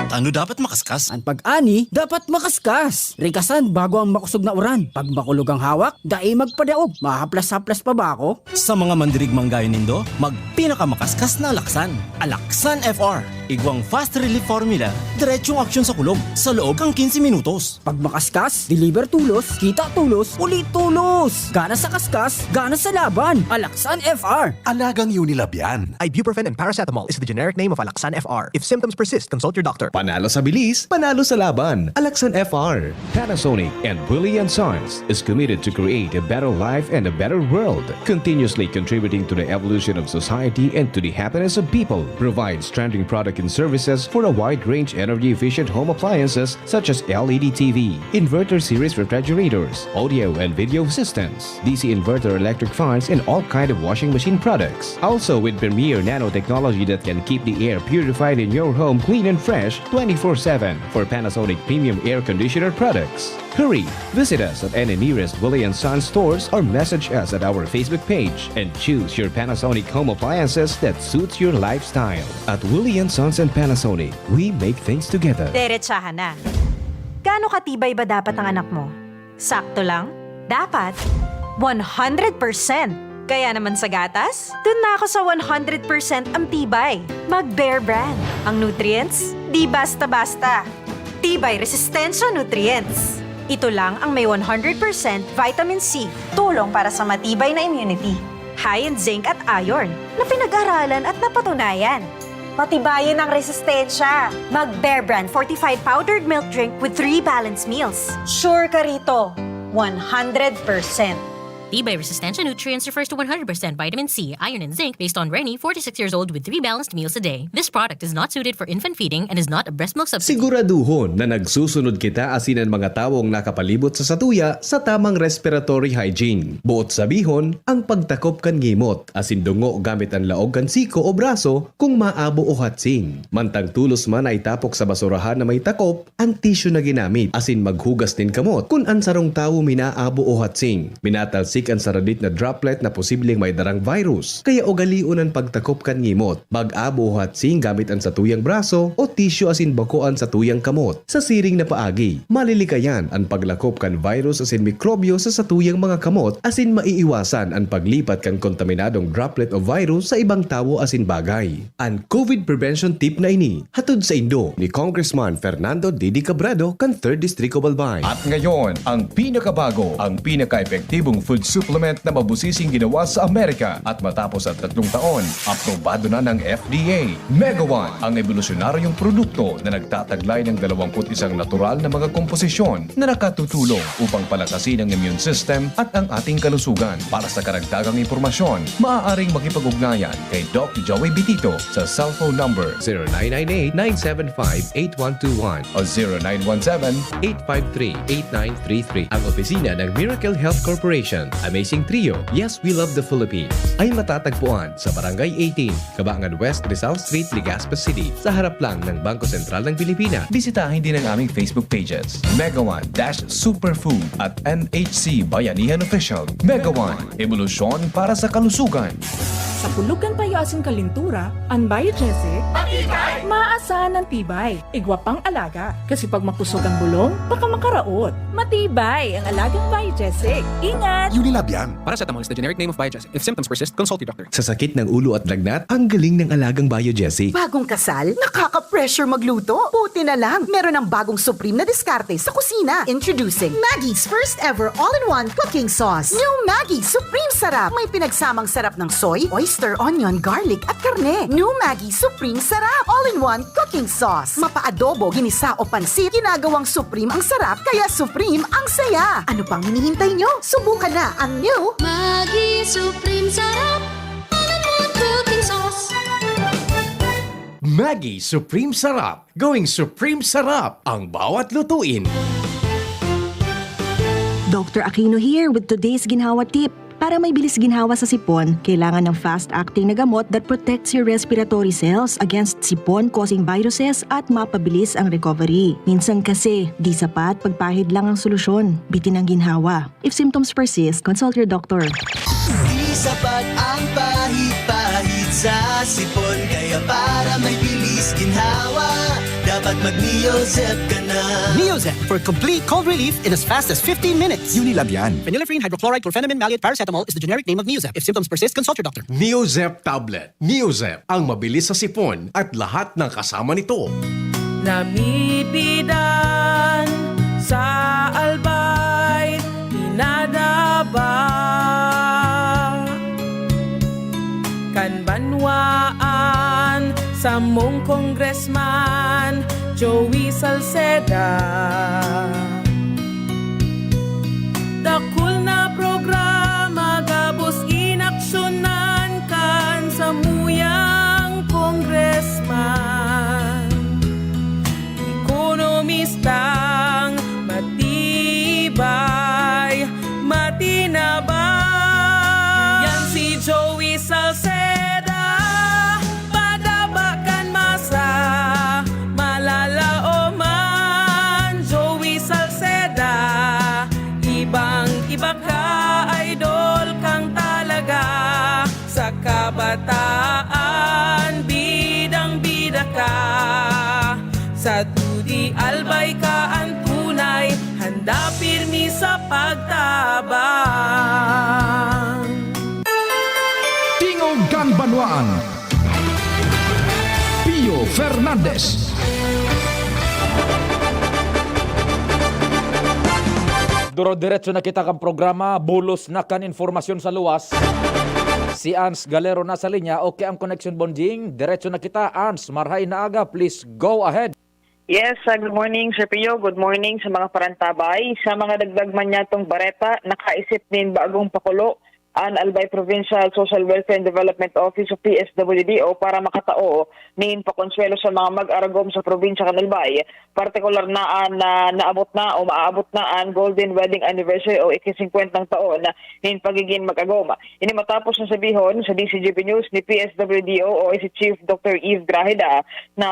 Tano dapat makaskas? An pag-ani dapat makaskas. Rikasan bago ang makosog na uran. Pag makulog ang hawak, dai magpadaog. Mahaplas-haplas pa ba ako? Sa mga mandirigmang gaya nindo, magpinakamakaskas na alaksan. Alaksan F R. Igwang Fast Relief Formula, diretsong aksyon sa kulog, sa loob kan quince minutos. Pag makaskas, deliver tulos, kita tulos, uli tulos! Gana sa kaskas, gana sa laban! Alaxan F R! Alagang Unilab yan. Ibuprofen and paracetamol is the generic name of Alaxan F R. If symptoms persist, consult your doctor. Panalo sa bilis, panalo sa laban. Alaxan F R. Panasonic and Willie and Sons is committed to create a better life and a better world, continuously contributing to the evolution of society and to the happiness of people. Provides trending product and services for a wide range energy-efficient home appliances such as L E D T V, inverter series refrigerators, audio and video systems, D C inverter electric fans, and all kind of washing machine products. Also with premier nanotechnology that can keep the air purified in your home clean and fresh twenty-four seven for Panasonic premium air conditioner products. Hurry! Visit us at any nearest Willie and Sons stores or message us at our Facebook page and choose your Panasonic home appliances that suits your lifestyle. At Willie and Sons and Panasonic, we make things together. Derechahan na. Gaano katibay ba dapat ang anak mo? Sakto lang? Dapat? One hundred percent! Kaya naman sa gatas, dun na ako sa one hundred percent ang tibay. Mag Bear Brand. Ang nutrients, di basta-basta. Tibay Resistensya Nutrients. Ito lang ang may one hundred percent vitamin C, tulong para sa matibay na immunity. High in zinc at iron, na pinag-aralan at napatunayan. Patibayin ang resistensya. Mag Bear Brand fortified powdered milk drink with three balanced meals. Sure ka rito, one hundred percent. Tibay Resistensya Nutrients refers to one hundred percent vitamin C, iron, and zinc based on Reni, forty-six years old, with three balanced meals a day. This product is not suited for infant feeding and is not a breast milk substitute. Siguraduhon na nagsusunod kita asin an mga tawong nakapalibot sa satuya sa tamang respiratory hygiene. Buot sabihon, ang pagtakop kan ngimot asin dungo gamit an laog kan siko o braso kung maabo o hatsing. Mantang tulos man na itapok sa basurahan na may takop, an tisyu na ginamit asin maghugas nin kamot kun an sarong tawo minaabo o hatsing. Minatalsik an saradit na droplet na posibleng may darang virus. Kaya ugalion an pagtakop kan ngimot, mag-abo o hatsing gamit an satuyang braso o tisyu asin bako an satuyang kamot. Sa siring na paagi, malilikayan an paglakop kan virus asin mikrobyo sa satuyang mga kamot asin maiiwasan an paglipat kan kontaminadong droplet o virus sa ibang tawo asin bagay. An COVID prevention tip na ini, hatod saindo ni Congressman Fernando Didi Cabredo kan Third District of Albay. At ngayon, ang pinakabago, ang pinaka-epektibong food supplement na mabusising ginawa sa Amerika at matapos ang tatlong taon, aprobado na ng F D A. Mega One, ang ebolusyonaryong produkto na nagtataglay ng dalawampu't isang natural na mga komposisyon na nakatutulong upang palakasin ang immune system at ang ating kalusugan. Para sa karagdagang impormasyon, maaaring makipag-ugnayan kay Doc Joey Bitito sa cellphone number zero nine nine eight, nine seven five, eight one two one o zero nine one seven, eight five three, eight nine three three. Ang opisina ng Miracle Health Corporation, Amazing Trio, Yes, We Love the Philippines, ay matatagpuan sa Barangay eighteen, Cabangan West, Rizal Street, Legazpi City, sa harap lang ng Bangko Sentral ng Pilipinas. Bisitahin din ang aming Facebook pages, Mega One dash Superfood at M H C Bayanihan Official. Mega One, ebolusyon para sa kalusugan. Sa pulog kan payo asin kalintura, an Biogesic maasahan an tibay. Igwa pang alaga, kasi pag makusog ang bulong, baka makaraot. Matibay ang alagang Biogesic. Ingat! Unilab yan. Paracetamol is the generic name of Biogesic. If symptoms persist, consult your doctor. Sa sakit ng ulo at lagnat, ang galing ng alagang Biogesic. Bagong kasal? Nakaka-pressure magluto? Buti na lang, meron ng bagong supreme na diskarte sa kusina. Introducing Maggie's first ever all-in-one cooking sauce. New Maggie Supreme Sarap. May pinagsamang sarap ng soy, oyster, onion, garlic, at karne. New Maggie Supreme Sarap. All-in-one cooking sauce. Mapa-adobo, ginisa o pansit, ginagawang supreme ang sarap, kaya supreme ang saya. Ano pang hinihintay nyo? Subukan na ang new Maggie Supreme Sarap. All-in-one cooking sauce. Maggie Supreme Sarap. Going Supreme Sarap ang bawat lutuin. Doctor Aquino here with today's Ginhawa Tip. Para may bilis ginhawa sa sipon, kailangan ng fast-acting na gamot that protects your respiratory cells against sipon-causing viruses at mapabilis ang recovery. Minsan kasi, di sapat pagpahid lang ang solusyon. Bitin ang ginhawa. If symptoms persist, consult your doctor. Di sapat ang pahid-pahid sa sipon, kaya para may bilis ginhawa, Dapat mag-Neozep ka na. Neozep for complete cold relief in as fast as fifteen minutes. Unilab yan. Phenylephrine hydrochloride chlorphenamine maleate paracetamol is the generic name of Neozep. If symptoms persist, consult your doctor. Neozep tablet. Neozep, ang mabilis sa sipon at lahat ng kasama nito. Namipidan sa Albay, pinadaba kan banwaan, samong Congressman Joey Salceda. Dakul na programa gabos inaksyonan kan samuyang Congressman. Ekonomistang matibay, matinabang. Yan si Joey Salceda, padaba kan masa, malalaoman. Joey Salceda, ibang-iba ka, idol kang talaga. Sa kabataan, bidang-bida ka. Sa dudi, Albay ka an tunay, handa pirmi sa pagtabang. Tingog kan Banwaan, Pio Fernandez. Duro-diretso na kita kan programa, bulos na kan informasyon sa luwas. Si Ans Galero nasa linya. Okay ang connection, Bonjing. Diretso na kita, Ans. Marhay na aga, please go ahead. Yes, ah, good morning, Sir Pio. Good morning sa mga parantabay. Sa mga dagdag man niyatong bareta, nakaisip nin bagong pakulo an Albay Provincial Social Welfare and Development Office o P S W D O para makatao nin pakonsuwelo sa mga mag-aragom sa probinsya kan Albay. Partikular na an, ah, naabot na o maaabot na an Golden Wedding Anniversary o ikasingkwentang taon nin pagigin mag-agom. Ini matapos na sabihon sa D C G P News ni P S W D O o si Chief Doctor Eve Graheda na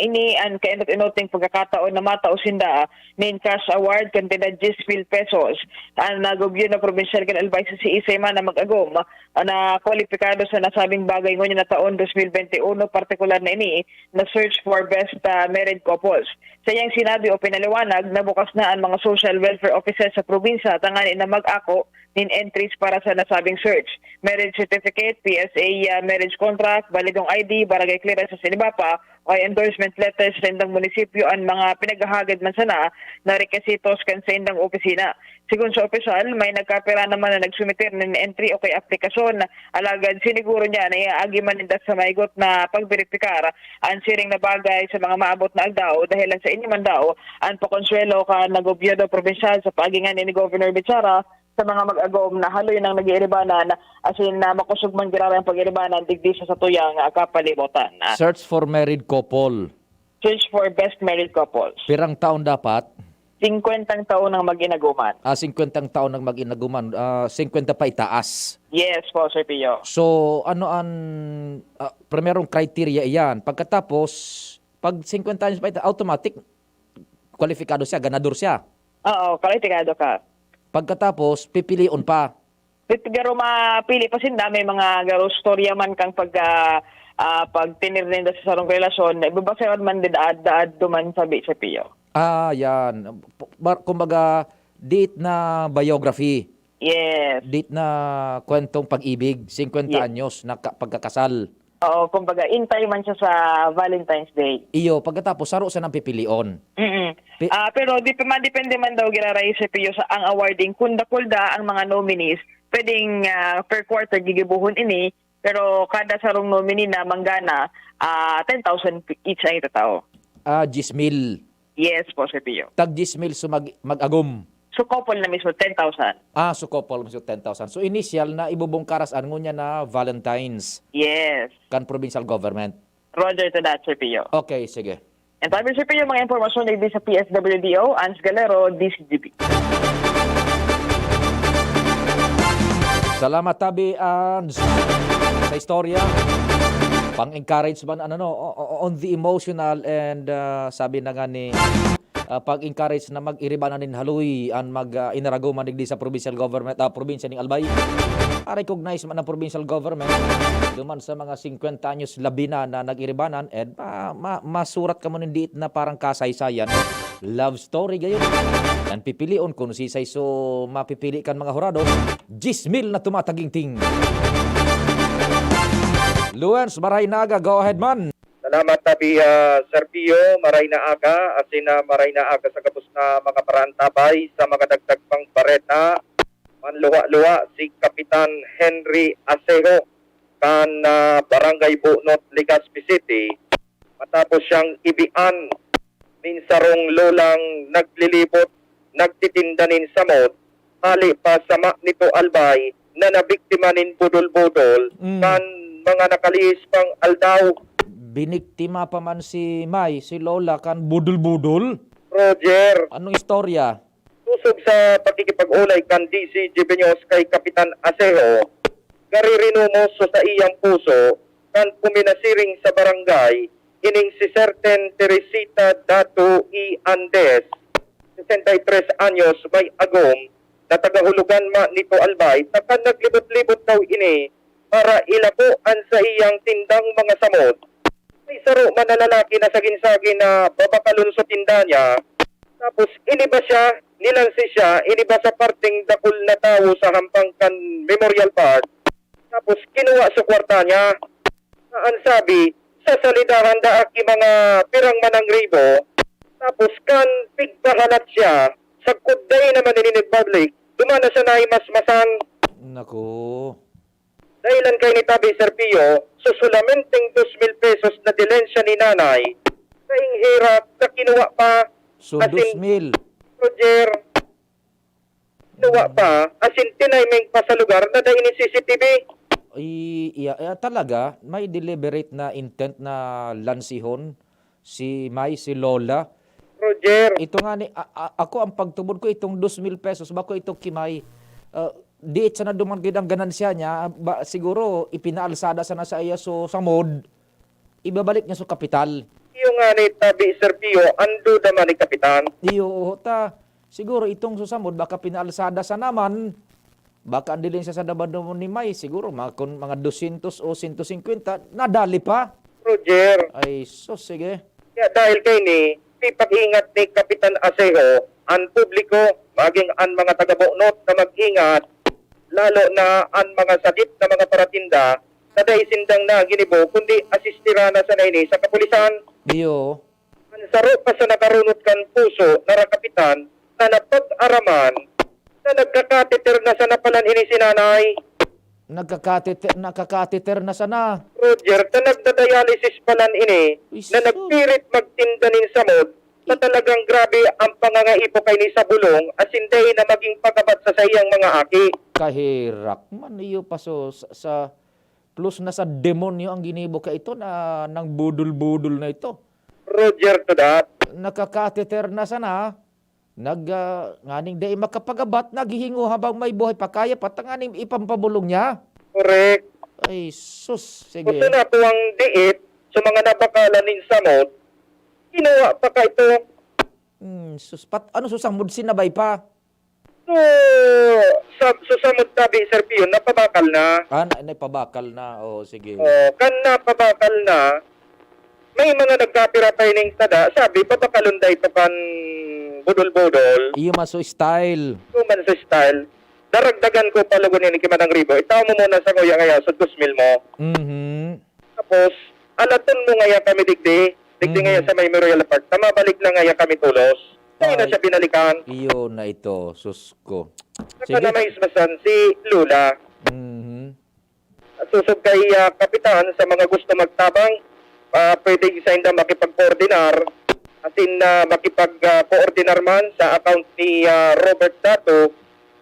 ini an kainot-inoting pagkakataon na matao sinda nin cash award kantidad diyes mil pesos. An, ah, gobyerno probinsyal kan Albay sa siisay man na mag-agom, ah, na kwalipikado sa nasabing bagay ngunyan na taon dos mil bente uno, partikular na ini na search for best, ah, married couples. Sa iyang sinabi o pinaliwanag na bukas na an mga social welfare offices sa probinsya tanganing na mag-ako nin entries para sa nasabing search. Marriage certificate, P S A, ah, marriage contract, balidong I D, barangay clearance sa sinibapa, o endorsement letters sa indang munisipyo an mga pinaghahagad man sana na requisitos kan sa indang opisina. Sigon sa opisyal, may nagkapira naman na nagsumiter nin entry o kay aplikasyon. Alagad siniguro niya na iaagi man ninda sa maigot na pagberipikar an siring na bagay sa mga maabot na aldaw, dahil sa ini man daw an pakonsuwelo kan gobyerno probinsyal sa paagihan ni Governor Bichara sa mga mag-agom na haloy nang nag-iiribanan, asin na makosog man giraray ang pag-iribanan digdi sa satuyang, ah, kapalibotan. Search for married couple. Search for best married couples. Pirang taon dapat? Singkwentang taon ang mag-inaguman. Ah, singkwentang taon ang mag-inaguman. Ah, singkwenta pa itaas. Yes po, Sir Pio. So, ano an, ah, primerong criteria iyan? Pagkatapos, pag singkwenta anyos pa ita-, automatic, kwalipikado siya, ganador siya. Oo, kwalipikado ka. Pagkatapos, pipilion pa. Pit-, garo mapili pa sinda, may mga garo storya man kang pagka, ah, pagtener ninda sa sarong relasyon, ibabasehan man din daad, daad duman sabi sa Pio. Ah, yan. P-, bar-, kumbaga, date na biography. Yes. Date na kwentong pag-ibig, singkwenta Yes. anyos na ka-, pagkakasal. Oo, kumbaga, intay man siya sa Valentine's Day. Iyo, pagkatapos, saro siya nang pipilion. Mm-mm. Pi- Ah, pero di pa man, depende man daw, giraray sa Pio, sa ang awarding. Kung dakul da ang mga nominees, pwedeng, ah, per quarter gigibohon ini, pero kada sarong nominee na manggana, ah, ten thousand each ang itatao. Ah, diyes mil. Yes po, Sir Pio. Tag diyes mil so mag-, mag-agom. So, couple na mismo, ten thousand. Ah, so couple mismo, ten thousand. So, initial na ibubungkaras an ngunyan na Valentine's Yes. kan provincial government. Roger to that, Sir Pio. Okay, sige. And sabi, Sir Pio, mga impormasyon na sa P S W D O, Ans Galero, D C G B. Salamat, Tabi, Ans, sa istorya. Pang-encourage man, ano, no, o-, o-, on the emotional and, ah, sabi na nga ni, ah, pag-encourage na mag-iriba na nin haloy an mag, ah, inaragoman digdi sa provincial government, ah, probinsya ning Albay. ma-recognize man ang provincial government, duman sa mga singkwenta anyos labi na, na nag-iribanan, and ma-, ma-, masurat kamo nin diit na parang kasaysayan. Love story gayon. Nan pipilion kun sisay so mapipili kan mga hurado, diyes mil na tumatagingting. Luens, maray na aga, go ahead man. Salamat tabi, ah, Sir Pio. Maray na aga, asin na maray na aga sa gabos na mga paraantabay sa mga dagdag pang bareta. Manluwa-luwa si Kapitan Henry Asejo kan, ah, Barangay Bunot, Legazpi City, matapos siyang ibian nin sarong lolang naglilibot, nagtitinda nin samot, hali pa sa ma nito Albay na nabiktima nin budol-budol Mm. kan mga nakalihis pang aldaw. Biniktima pa man si May, si Lola, kan budol-budol? Roger. Anong istorya? Sosog sa pakikipag-olay kan D C G B News kay Kapitan Asejo, gari rinomos so saiyang puso kan puminasiring sa barangay ining si Serten Teresita Dato E. Andes, sesenta y tres anyos, may agom, na tagahulugan ma nito Albay, ta kan naglibot-libot daw ini para ilako an saiyang tindang mga samot. May saro man na lalaki na sagin-sagin na babakalon sa tinda niya. Tapos iniba siya, nilansi siya, iniba sa parteng dakul na tawo sa hampang kan Memorial Park. Tapos kinuha sa kwarta niya. Na an sabi, sa salidahan daak yung mga pirang manang ribo. Tapos kan pigpahalat siya, sagkod day naman ini nagbabalik, dumana siya na mas masang. Naku. Dahilan kay ni Tabi Serpio, so solamenteng dos mil pesos na dilensya ni nanay, kaing herak na kinuha pa. So, asin, dos mil. Roger, kinuha pa, asin tiniming pa sa lugar na dai ni C C T V. Ay, iya, iya, talaga, may deliberate na intent na lansihon si May, si Lola. Roger. Ito nga ni, a-, a-, ako, ang pagtubod ko, itong dos mil pesos, bako ito ki May, ah, diit sana duman gid ang ganansya niya, ba, siguro ipinaalsada sana sa iya, so, samod, ibabalik niya sa kapital. Iyo nga ni Tabi Serpio, ang duda man ni Kapitan. Iyo, oho, ta. Siguro itong susamod, baka pinaalsada sana man, baka ang dilensya sa Dabadon ni May, siguro mga, kun, mga dosyentos o sento singkwenta, nadali pa. Roger. Ay, sus, sige. Kaya dahil kay ni, ipag-ingat ni Kapitan Asejo, ang publiko, maging ang mga taga-Bunot na mag-ingat, lalo na ang mga sagit na mga paratinda, na dai sindang na ginibo, kundi asistira na sana ini sa kapulisan. Iyo. An saro pa sa nakarunot kan puso na rakapitan na napag-araman na nagkakateter na sana palan ini si nanay. Nagkakateter, nakakateter na sana. Roger, na nagdadialysis palan ini Uy, na sus. Nagpirit magtinda nin samod na talagang grabe ang pangangaipo kay ni sa bulong asin dai na maging pagabat sa saiyang mga aki. Kaherak man iyo pa so sa, sa plus na sa demonyo ang ginibo ka ito na nang budol-budol na ito. Roger to that. Nakakateter na sana. Nag, ah, nganing dai makapagabat, naghihingo habang may buhay pa, kaya pa, tanganing ipampabulong niya. Correct. Ay, sus, sige. Gusto na po ang diit sa mga nabakalan nin samot, kinuha pa ka ito. Hmm, sus, pat-, ano, susamod sinabay pa? So, sa, so samot tabi, Sir Pio, napabakal na. Ah, na, naipabakal na. Oo, sige. Oh, kan napabakal na, may mga nagkapira pa ining tada, sabi, pabakalon da ito kan budol-budol. Iyo man so style. Iyo man so style. Daragdagan ko pa lugod ini ki Manang Ribo. Itaw mo muna sa kuya kaya, so dos mil mo. Mhm. Tapos, alaton mo ngaya kami digdi, digdi Mhm. ngaya sa Memorial Park, na mabalik na ngaya kami tolos. Dai na Ay. siya binalikan. Iyo na ito, sus ko. Saka Sige. na maismasan si Lola. Mhm. Susog kay, ah, Kapitan, sa mga gusto magtabang, ah, pwede sa inda makipag-koordinar, asin na makipag, ah, koordinar man sa account ni, ah, Robert Dato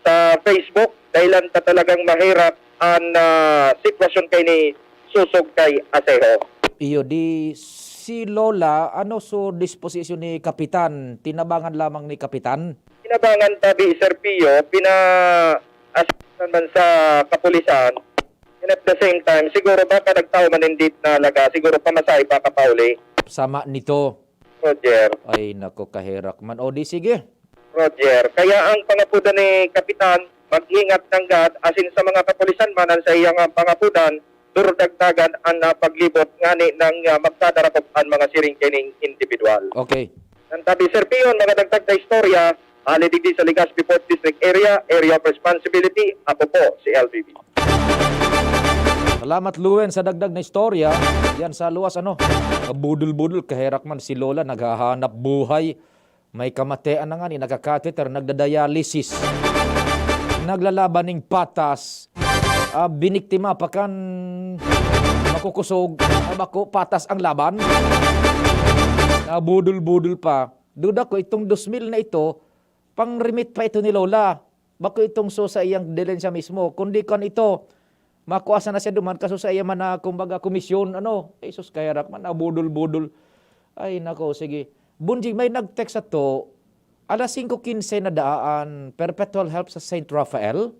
sa Facebook, dahilan ta talagang maherak an, ah, sitwasyon kay ni Susog kay Asejo. Iyo, di si Lola, ano so disposisyon ni Kapitan? Tinabangan lamang ni Kapitan? Tinabangan tabi, Sir Pio, pina-assistan man sa kapulisan. And at the same time, siguro baka nagtao man indeed na laga, siguro pamasahe pa kapauli. Sama nito. Roger. Ay, nako, kaherak man. O, di sige. Roger. Kaya ang pangapodan ni Kapitan, mag-ingat nanggad asin sa mga kapulisan man an saiyang, ah, pangapodan, durudagdagan an, ah, paglibot ngani nang, ah, magkadarakop an mga siring kaining indibidwal. Okay. Ang tabi, Sir Pion, mga dagdag na istorya, hali digdi sa Legazpi Port District Area, Area of Responsibility, ako po si L B B. Salamat, Luen, sa dagdag na istorya. Yan sa luwas, ano, budol-budol, kaherak man si Lola, naghahanap buhay. May kamatian na nga ni, nagka-catheter, nagda-dialysis. Naglalaban ning patas. Ah, biniktima pa kan makukusog. Ah, bako, patas ang laban. Nabudol-budol pa. Duda ko, itong dos mil na ito, pang-remit pa ito ni Lola. Bako itong so sa iyang dilensya mismo, kundi kan ito, makua sana siya duman, kaso sa iya man na, kumbaga, komisyon, ano, ay sus, kaherak man, nabudol-budol. Ay, nako, sige. Bunjing, may nag-text sato, alas singko kinse na daa an Perpetual Help sa Saint Raphael.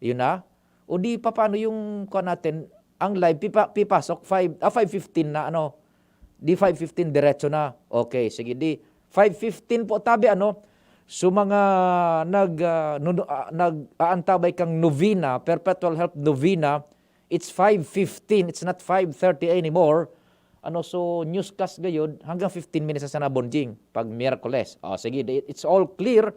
Yun na. O di, papaano yung, kuha natin, ang live, pipa-, pipasok, five, ah, five fifteen na, ano, di five fifteen diretso na. Okay, sige, di five fifteen po tabi, ano. So, mga nag, ah, nuno-, ah, nag-aantabay kang novena, perpetual help novena, it's five fifteen, it's not five thirty anymore. Ano, so, newscast gayod, hanggang fifteen minutes na sana, Bonjing, pag Miyerkules. O, sige, di, it's all clear.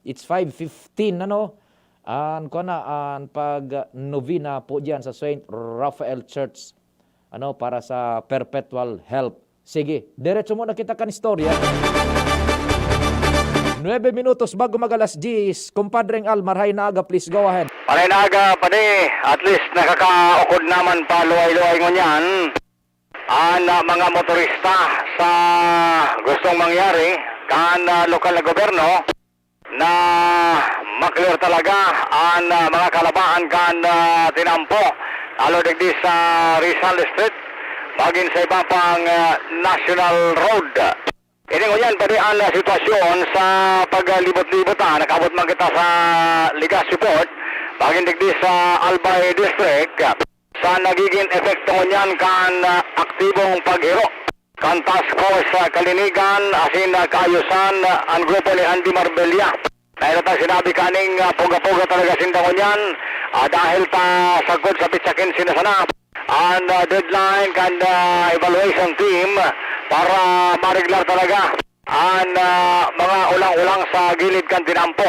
It's five fifteen, ano, an, kuha na, an pag, ah, novena po diyan sa Saint Raphael Church, ano, para sa perpetual help. Sige, diretso muna kita kan istorya. Nuebe minutos bago mag-alas diyes. Compadreng Al, marhay na aga, please go ahead. Marhay na aga, padi. At least nakakaukod naman pa luway-luway ngunyan an, ah, mga motorista sa gustong mangyari kan, ah, lokal na gobyerno na ma-clear talaga an, ah, mga kalabaan kan, ah, tinampo, lalo digdi sa Rizal Street, magin sa iba pang, ah, National Road. Ini ngunyan, padi an, ah, sitwasyon sa paglibot-libot, ah, nakaabot man kita sa Legazpi Port, magin digdi sa Albay District. Sa nagigin epekto ngunyan kan, ah, aktibong paghiro kan Task Force sa Kalinigan asin, ah, Kaayusan, ah, an grupo ni Andy Marbella. Dahil ta sinabi kaning, ah, poga-poga talaga sinda ngunyan, ah, dahil ta sagkod sa petsa kinse na sana an, ah, deadline kan, ah, evaluation team para mareglar talaga an, ah, mga ulang-ulang sa gilid kan tinampo.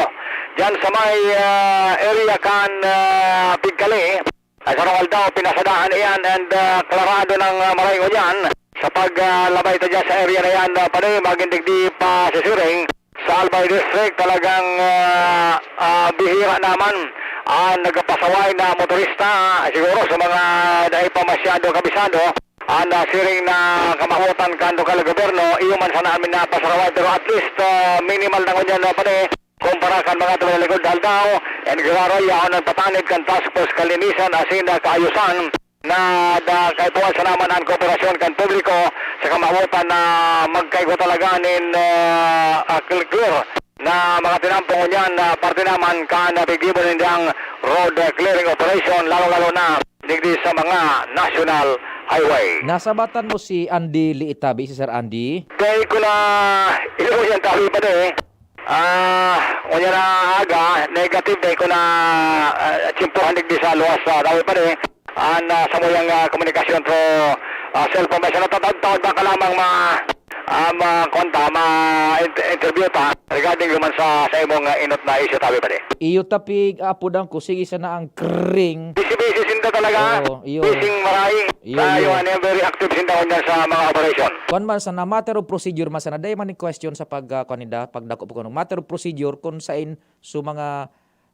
Diyan sa may, ah, area kan, ah, Pigkali, ay, sarong aldaw, pinasadahan iyan and, ah, klarado ng, ah, maray ngunyan sa pag, ah, labay ta dyan sa area na yan, ah, padi, magin digdi pa sisiring sa Albay District, talagang, ah, ah, bihira naman ang nagpasaway na motorista, ah, siguro sa mga dai pa masyado kabisado, ang, ah, siring na kamawotan kan lokal na gobyerno, iyo man sana amin napasaraway, pero at least, ah, minimal na ngunyan na padi, kumpara kan mga tumalikod na aldaw, and giraray yaon nagpatanid kan Task Force Kalinisan asin, ah, Kaayusan na da-, kaipuhan sana man an kooperasyon kan publiko sa kamawotan na magkaigwa talaga nin, ah, ah, cl-, clear na mga tinampo ngunyan na parte naman kan napigibo nindang road clearing operation, lalo-lalo na digdi sa mga national highway. Nasabatan mo si Andy Liitabi, si Sir Andy? Dai ko na inuwi ang tabi pa din eh. Ah, unya na aga, negative na ko na, ah, tsimpuhan digdi sa luwas sa tabi pa din. An, ah, samuyang, ah, komunikasyon through, ah, cellphone. May sa natatawag-tawag baka lamang ma-, ah, ma-, kuwan ta, ma-int-, interview ta regarding naman sa, sa imong, ah, inot na issue, tabi pa din. Iyo tapig, apodan ko, sige sana ang kring. Busy-busy sinda talaga. Oo, iyo. Busy maray. Iyo, iyo. Tayo, ano, very active sinda ngunyan sa mga operation. Kuwan man sana, matter of procedure man sana, dai man in question sa pag, ah, kuwan ninda, pagdako po kuno. Matter of procedure, kung sain, so mga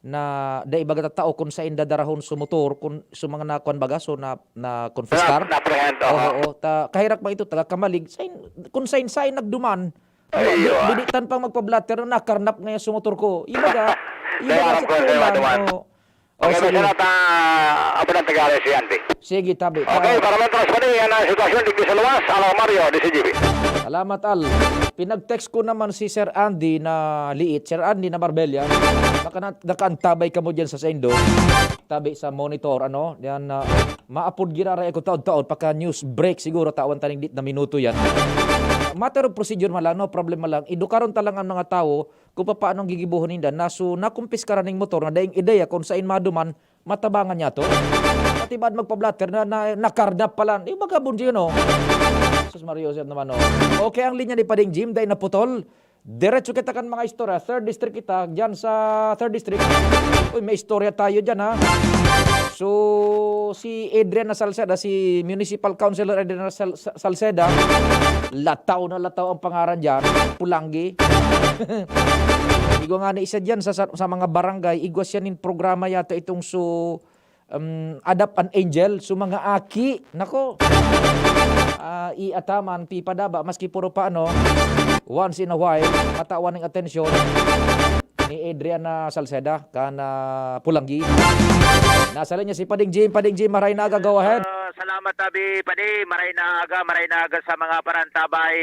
na, dai baga ta tao, kung sain dadarahon so motor, kung so mga na, kuwan baga, so na, na confiscar. Na, na-apprehend, Oo, oo. oo, ta, kaherak man ito, taga Camalig, sain, kung sain, sain nagduman, Ay, di, iyo, ah. Di, di tan pang magpa-blotter, nakarnap ngayon so motor ko. Iyo baga, iyo Kaya baga alam sa ko, sir, kulang, maduman. oo. Oh, Okay, sige. Masya na ta, apo ng Tagalog si Auntie. Sige, tabi. Okay, Ta- para matras pa din, yan ang sitwasyon, digdi sa luwas, Alo Mario, D C G B. Salamat, Al. Pinag-text ko naman si Sir Andy na liit, Sir Andy na Marbella. Baka na, nakaantabay ka mo dyan sa saindo. Tabi sa monitor, ano? Yan, ah, maapod giraray ako taon-taon, pagka news break siguro, tawan taning dit na minuto yan. Matter of procedure man lang, no problem man lang. Edukaron ta lang ang mga tawo kung papaano ang gigibohon ninda na so nakumpiskara ning motor na daing ideya kung sain maduman, matabangan niya to. Pati baad magpa-blotter na, na, nakarnap pala. Yung vagabond yun, oh. Jesus Maria Joseph naman, oh. Okay, ang linya ni Pading Jim, dahil naputol. Diretso kita kan mga istorya. Third district kita, dyan sa third district. Uy, may istorya tayo dyan, ha. So, si Adrian na Salceda, si Municipal Councilor Adrian na Sal- Sa- Salceda, lataw na lataw ang pangaran dyan, Pulanggi. Igwa nga ni isa dyan sa, sa, sa mga barangay, igwa siya nin programa yata itong so, um, Adapt an Angel, so mga aki, nako. Ah, iataman, pipadaba, maski puro pa ano, once in a while, matawan ng atensyon ni Adriana Salceda, kan, ah, Pulanggi. Nasa linya si Pading Jim. Pading Jim, maray na aga, go ahead. Ah, salamat, Abi, Padi. Maray na aga, maray na aga sa mga parantabay.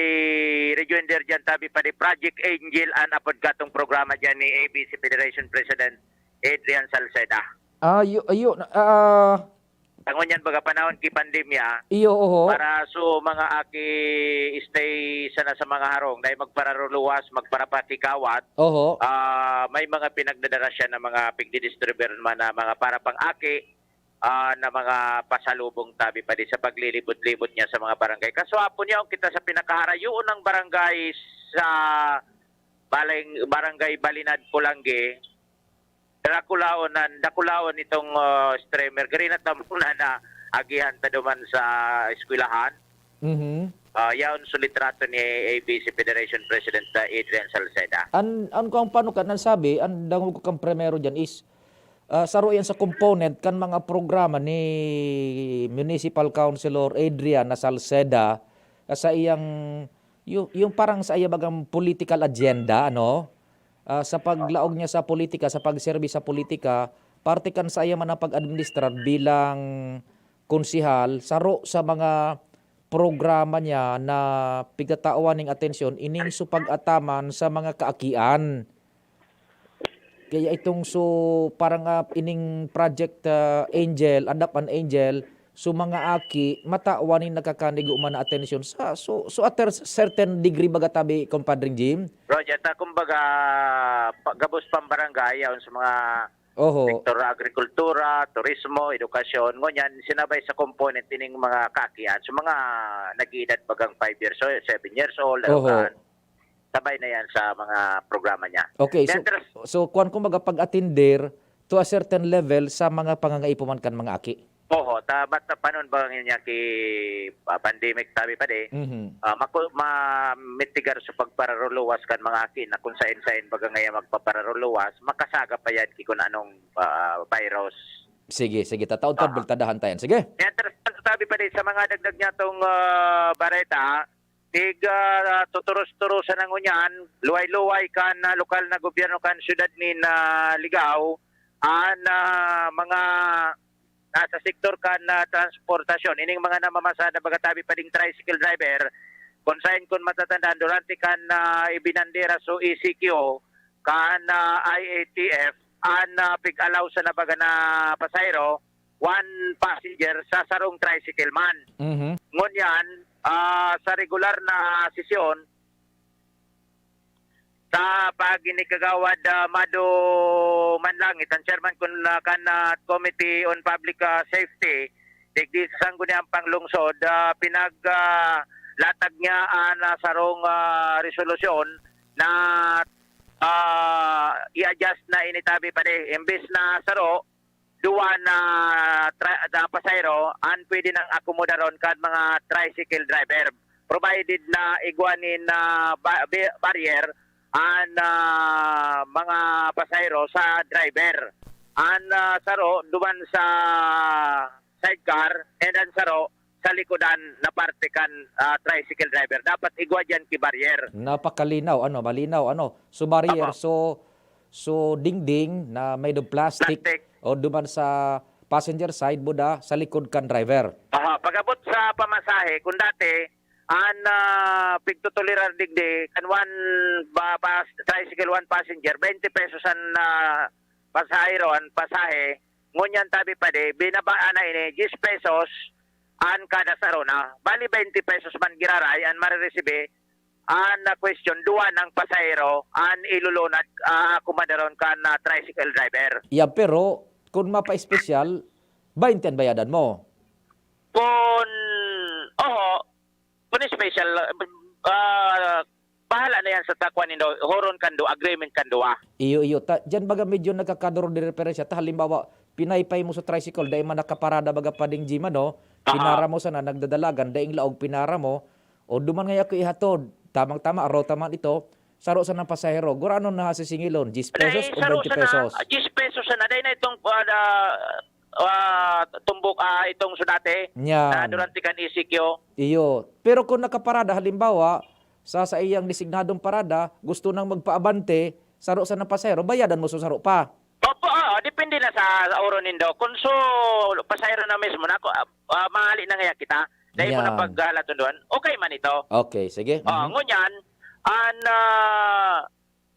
Rejoinder dyan, Tabi, Padi. Project Angel, an apod katong programa dyan ni A B C Federation President Adrian Salceda. Ah, yu-, ayo, ah, Tangon yan, baga panahon ki pandemya, iyo, oho. Para so mga aki stay sana sa mga harong, dahil magpararuluwas, magparapakikawat, oho. Ah, may mga pinagdadara siya na mga pigdidistribuer man na mga para pang aki, ah, na mga pasalubong, Tabi, Padi, sa paglilibot-libot niya sa mga barangay. Kaswapon niya, kita sa pinakaharayoon ng barangay sa Balay, Barangay Balinad, Pulanggi, dakulaon na, dakulaon itong, ah, streamer. Gari na tamo na, na agihan ta duman sa eskwelahan. Mhm. Ah, yaon so litrato ni A B C Federation President na Adrian Salceda. An, an kung paano ka nasabi, ang dangog ko kang primero dyan is, ah, saro yan sa component kan mga programa ni Municipal Councilor Adrian na Salceda, ah, sa iyang, yu-, yung parang sa iya bagang political agenda, ano? Ah, sa paglaog niya sa politika, sa pagserbi sa politika, parte kan saiya man ang pag-administrar bilang konsehal, saro sa mga programa niya na pigtatawan ning atensyon, ining so pag-ataman sa mga kaakian. Kaya itong so, parang, ah, ining Project, ah, Angel, Adapt an Angel, so mga aki, matawan nin nakakanigo man na atensyon sa, so, so at a certain degree baga tabi, Compadre Jim? Roger, ta kumbaga, pa-, gabos pang barangay, yaon sa mga oho. Sektor agrikultura, turismo, edukasyon, ngunyan, sinabay sa component ining mga kaakian. So, mga nag-iedad bagang five years old, seven years old, oho. Arokan, sabay na yan sa mga programa niya. Okay, so, mientras so, kuwan kumbaga pag-atender to a certain level sa mga pangangaipo man kan mga aki. Oho, ta-, basta panon ba niya ki, ah, pandemic, tabi pa di, mhm. Ah, maku-, mamitigar sa pagpararuluwas kan mga aki na kung sain-sain baga ngaya magpapararuluwas, makasaga pa yan ki kung anong, ah, virus. Sige, sige, tataod ta, aha, bultadahan ta yan. Sige. Mientras tanto, tabi pa di, sa mga dagdag niya tong, ah, bareta, tig, ah, tuturos-turosan na ngunyan, luway-luway kan, ah, lokal na gobyerno kan siyudad nin, ah, Ligao, an, ah, mga nasa sektor kan, ah, transportasyon. Ining mga namamasada, baga tabi pa ding tricycle driver, kung sain kun matatandaan, durante kan, ah, ibinandera so E C Q kan, ah, I A T F, an, ah, pig-allow sana baga na pasahero, one passenger sa sarong tricycle man. Mhm. Ngunyan, ah, sa regular na sesyon, sa pag ini Kagawad, ah, Mado Manlangit, ang chairman kun, ah, kan, ah, Committee on Public, ah, Safety, digdi sa Sangguniang Panglungsod, ah, pinag, ah, latag niya an, ah, sarong, ah, resolusyon na, ah, i-adjust na ini tabi pa di. Imbes na saro, duwa na tra-, na pasahero an pwede nang akomodaron kan mga tricycle driver, provided na igwa nin, ah, ba-, be-, barrier an, ah, mga pasahero sa driver. An, ah, saro duman sa sidecar and an saro sa likodan na parte kan, ah, tricycle driver. Dapat igwa diyan ki barrier. Napakalinaw, ano, malinaw, ano. So, barrier, opo. So, so, dingding na made of plastic, plastic, o duman sa passenger side, buda, sa likod kan driver. Aha, pag-abot sa pamasahe, kung dati, an, ah, pigtutulirar digdi, kan one ba-, bas-, tricycle, one passenger, twenty pesos an, ah, pasahero, an pasahe. Ngunyan tabi pa di, binabaan na ini, diyes pesos an kada saro na. Bali, twenty pesos man giraray an mariresibi An, ah, question, duwa nang pasahero an ilulunad, ah, kumandaron kan, ah, tricycle driver. Yeah, pero kung mapa-espesyal, baynte an bayadan mo. Kun, oho, kun special, ah, bahala na yan sa takwan nindo, horon kan duwa, agreement kan duwa. Iyo, iyo. Ta, diyan baga medyo nagkakaduro di referensya. Ta, halimbawa, pinaypay mo sa tricycle, dai man nakaparada baga pading gym, ano? Aha. Pinara mo sana, nagdadalagan, daing laog, pinara mo, o duman ngaya ko ihatod. Tamang-tama, ruta man ito, saro sanang pasahero. Gurano na sisingilon, diyes pesos Dai, o saro bente sana, pesos? ah, diyes pesos sana. Dai na itong, ah, na, ah, tumbok, ah, itong sudate Nyan. na durante kan E C Q. Iyo. Pero kung nakaparada, halimbawa, sa saiyang designadong parada, gusto nang magpaabante, saro sanang pasahero, bayadan mo sa saro pa. Opo, oo, depende na sa, sa oro nindo. Kung so, pasahero na mismo na, ko, ah, ah, mahali na ngaya kita. Dahil mo na Yan. paghalaton doon, okay man ito. Okay, sige. Ah, Mhm. ngunyan, an, ah,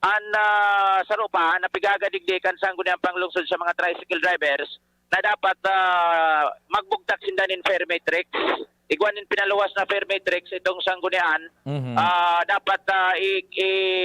an, ah, saro pa, na pigagadigdi kan Sangguniang Panglungsod sa mga tricycle drivers, na dapat, ah, magbugtak sinda nin fare matrix. Igwa nin pinaluwas na fare matrix itong Sanggunian. Mhm. Ah, dapat, ah, i-,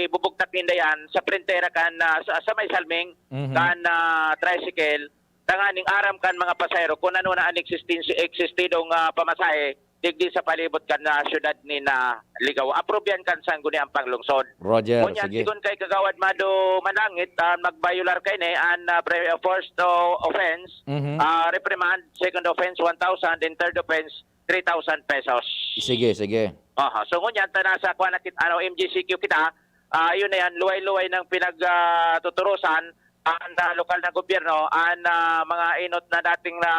ibubugtak ninda yan sa printera kan, ah, sa, sa may salming Mhm. kan, ah, tricycle. Tanganing aram kan mga pasahero kung ano na an existence, existidong, ah, pamasahe digdi sa palibot kan, ah, syudad nin, ah, Ligao. Approve yan kan Sangguniang Panglungsod. Roger, Ngunyan, sige. sigon kay Kagawad Mado Manangit, ah, magbayular kaini, an, ah, pre-, first, oh, offense, Mhm. ah, reprimand, second offense, one thousand, and third offense, three thousand pesos. Sige, sige. Aha. So, ngunyan, ta nasa, kuwan na kit-, ano, M G C Q kita, ah, yun na yan, luway-luway nang pinag, ah, tuturusan, an, ah, lokal na gobyerno, an, ah, mga inot na dating na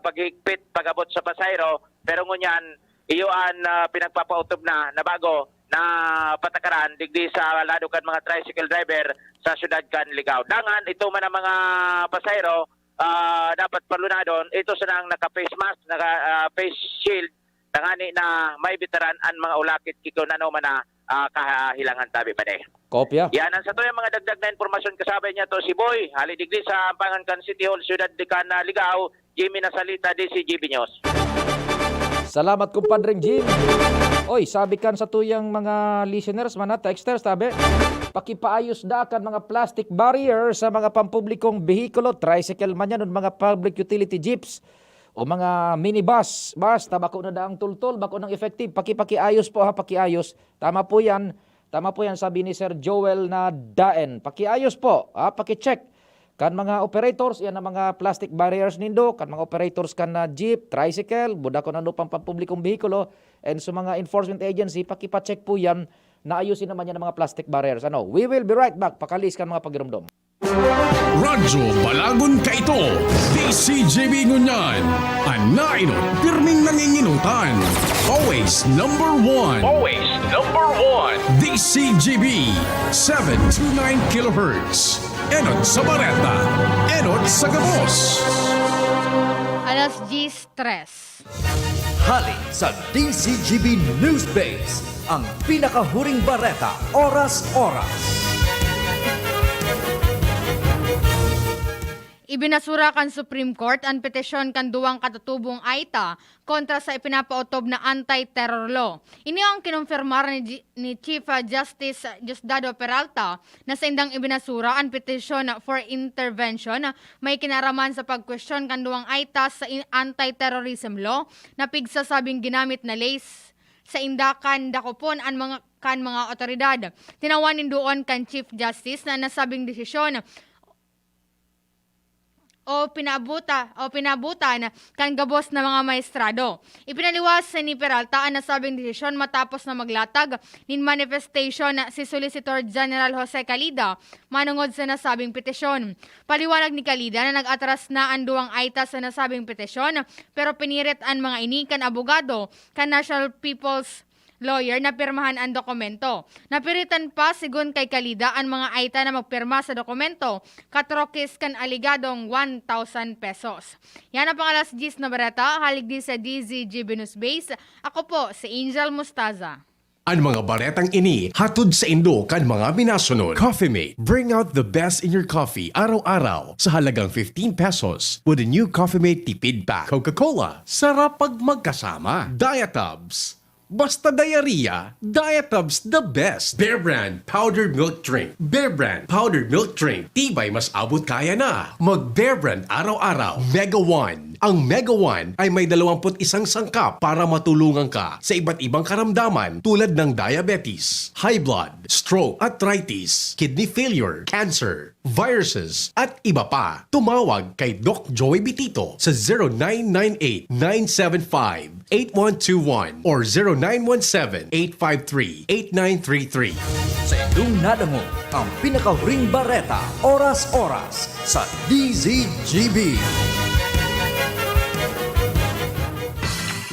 paghigpit, pag-abot sa pasahero, pero ngunyan, iyo an, ah, pinagpapautob na, na bago, na patakaran, digdi sa lado kan mga tricycle driver sa syudad kan Ligao. Dangan, ito man ang mga pasahero, ah, dapat palunadon, ito sana ang naka-face mask, naka, ah, face shield, tangani na maibitaran an mga ulakit ki kun ano man na, ah, kahilangan tabi pa de. Kopya. Yan ang satuyang mga dagdag na impormasyon. Kasabay niya to si Boy, hali digdi sa ampangan kan City Hall, Syudad de Cana, Ligao, Jimmy Nasalita, D C G B News. Salamat, kumpadreng Jim. Oy, sabi kan satuyang mga listeners, mga texters, tabi, pakipaayos da kan mga plastic barrier sa mga pampublikong behikulo, tricycle man yan, o mga public utility jeeps, o mga minibus, bus, ta bako na daang tultol, bako nang effective. Paki-, pakiayos po ha, pakiayos. Tama po yan. Tama po yan, sabi ni Sir Joel na daen. Pakiayos po, ha, pakicheck. Kan mga operators, yan ang mga plastic barriers nindo, kan mga operators kan na jeep, tricycle, buda ko na lupang pampublikong behikulo, and sa mga enforcement agency, pakipacheck po yan, na ayusin naman yan ang mga plastic barriers. Ano, we will be right back, pakalis kan mga pagirumdom. Radyo Balagon kaito, D C G B ngunyan, an nainot pirming nanginginutan. Always number one. Always number one. D C G B, seven two nine kilohertz. Enot sa bareta, enot sa gabos. Alas diyes tres. Hali sa D C G B News Base, ang pinakahuring bareta, oras-oras. Ibinasura kan Supreme Court an petisyon kan duwang katutubong AITA kontra sa ipinapaotob na anti-terror law. Ini ang kinumpirmar ni, ni Chief Justice Diosdado Peralta na saindang ibinasura an petition for intervention may kinaraman sa pagkwestiyon kan duwang AITA sa anti-terrorism law na pigsasabing ginamit na lace sa indakan dakopon an mga kan mga otoridad. Tinawan nin duon kan Chief Justice na nasabing desisyon o pinabuta o pinabutan kan gabos na mga maestrado. Ipinaliwas ni Peralta an nasabing desisyon matapos na maglatag nin manifestation si Solicitor General Jose Calida manungod sa nasabing petisyon. Paliwanag ni Calida na nag-atras na an duwang AITA sa nasabing petisyon, pero pinirit an mga ini kan abogado kan National People's lawyer na pirmahan an dokumento. Napiritan pa, sigon kay Calida, an mga AITA na magpirma sa dokumento, katrokis kan aligadong one thousand pesos. Yan ang pang-alas diyes na bareta, haligdi sa D Z G B News Base. Ako po, si Angel Mustaza. An mga baretang ini hatod saindo kan mga minasunod. Coffee Mate, bring out the best in your coffee araw-araw sa halagang fifteen pesos with the new Coffee Mate Tipid Pack. Coca-Cola, sarap pag magkasama. Diatabs, Basta diarrhea, Diatabs the best. Bear Brand Powdered Milk Drink. Bear Brand Powdered Milk Drink. Tibay mas abot kaya na. Mag Bear Brand araw-araw. Mega One. Ang Mega One ay may dalawampu't isang sangkap para matulungan ka sa iba't ibang karamdaman tulad ng diabetes, high blood, stroke, arthritis, kidney failure, cancer, viruses, at iba pa. Tumawag kay Doc Joey Bitito sa zero nine nine eight nine seven five eight one two one or zero nine one seven eight five three eight nine three three. Sa inyong nadangog ang pinakahuring bareta, oras-oras, sa D Z G B.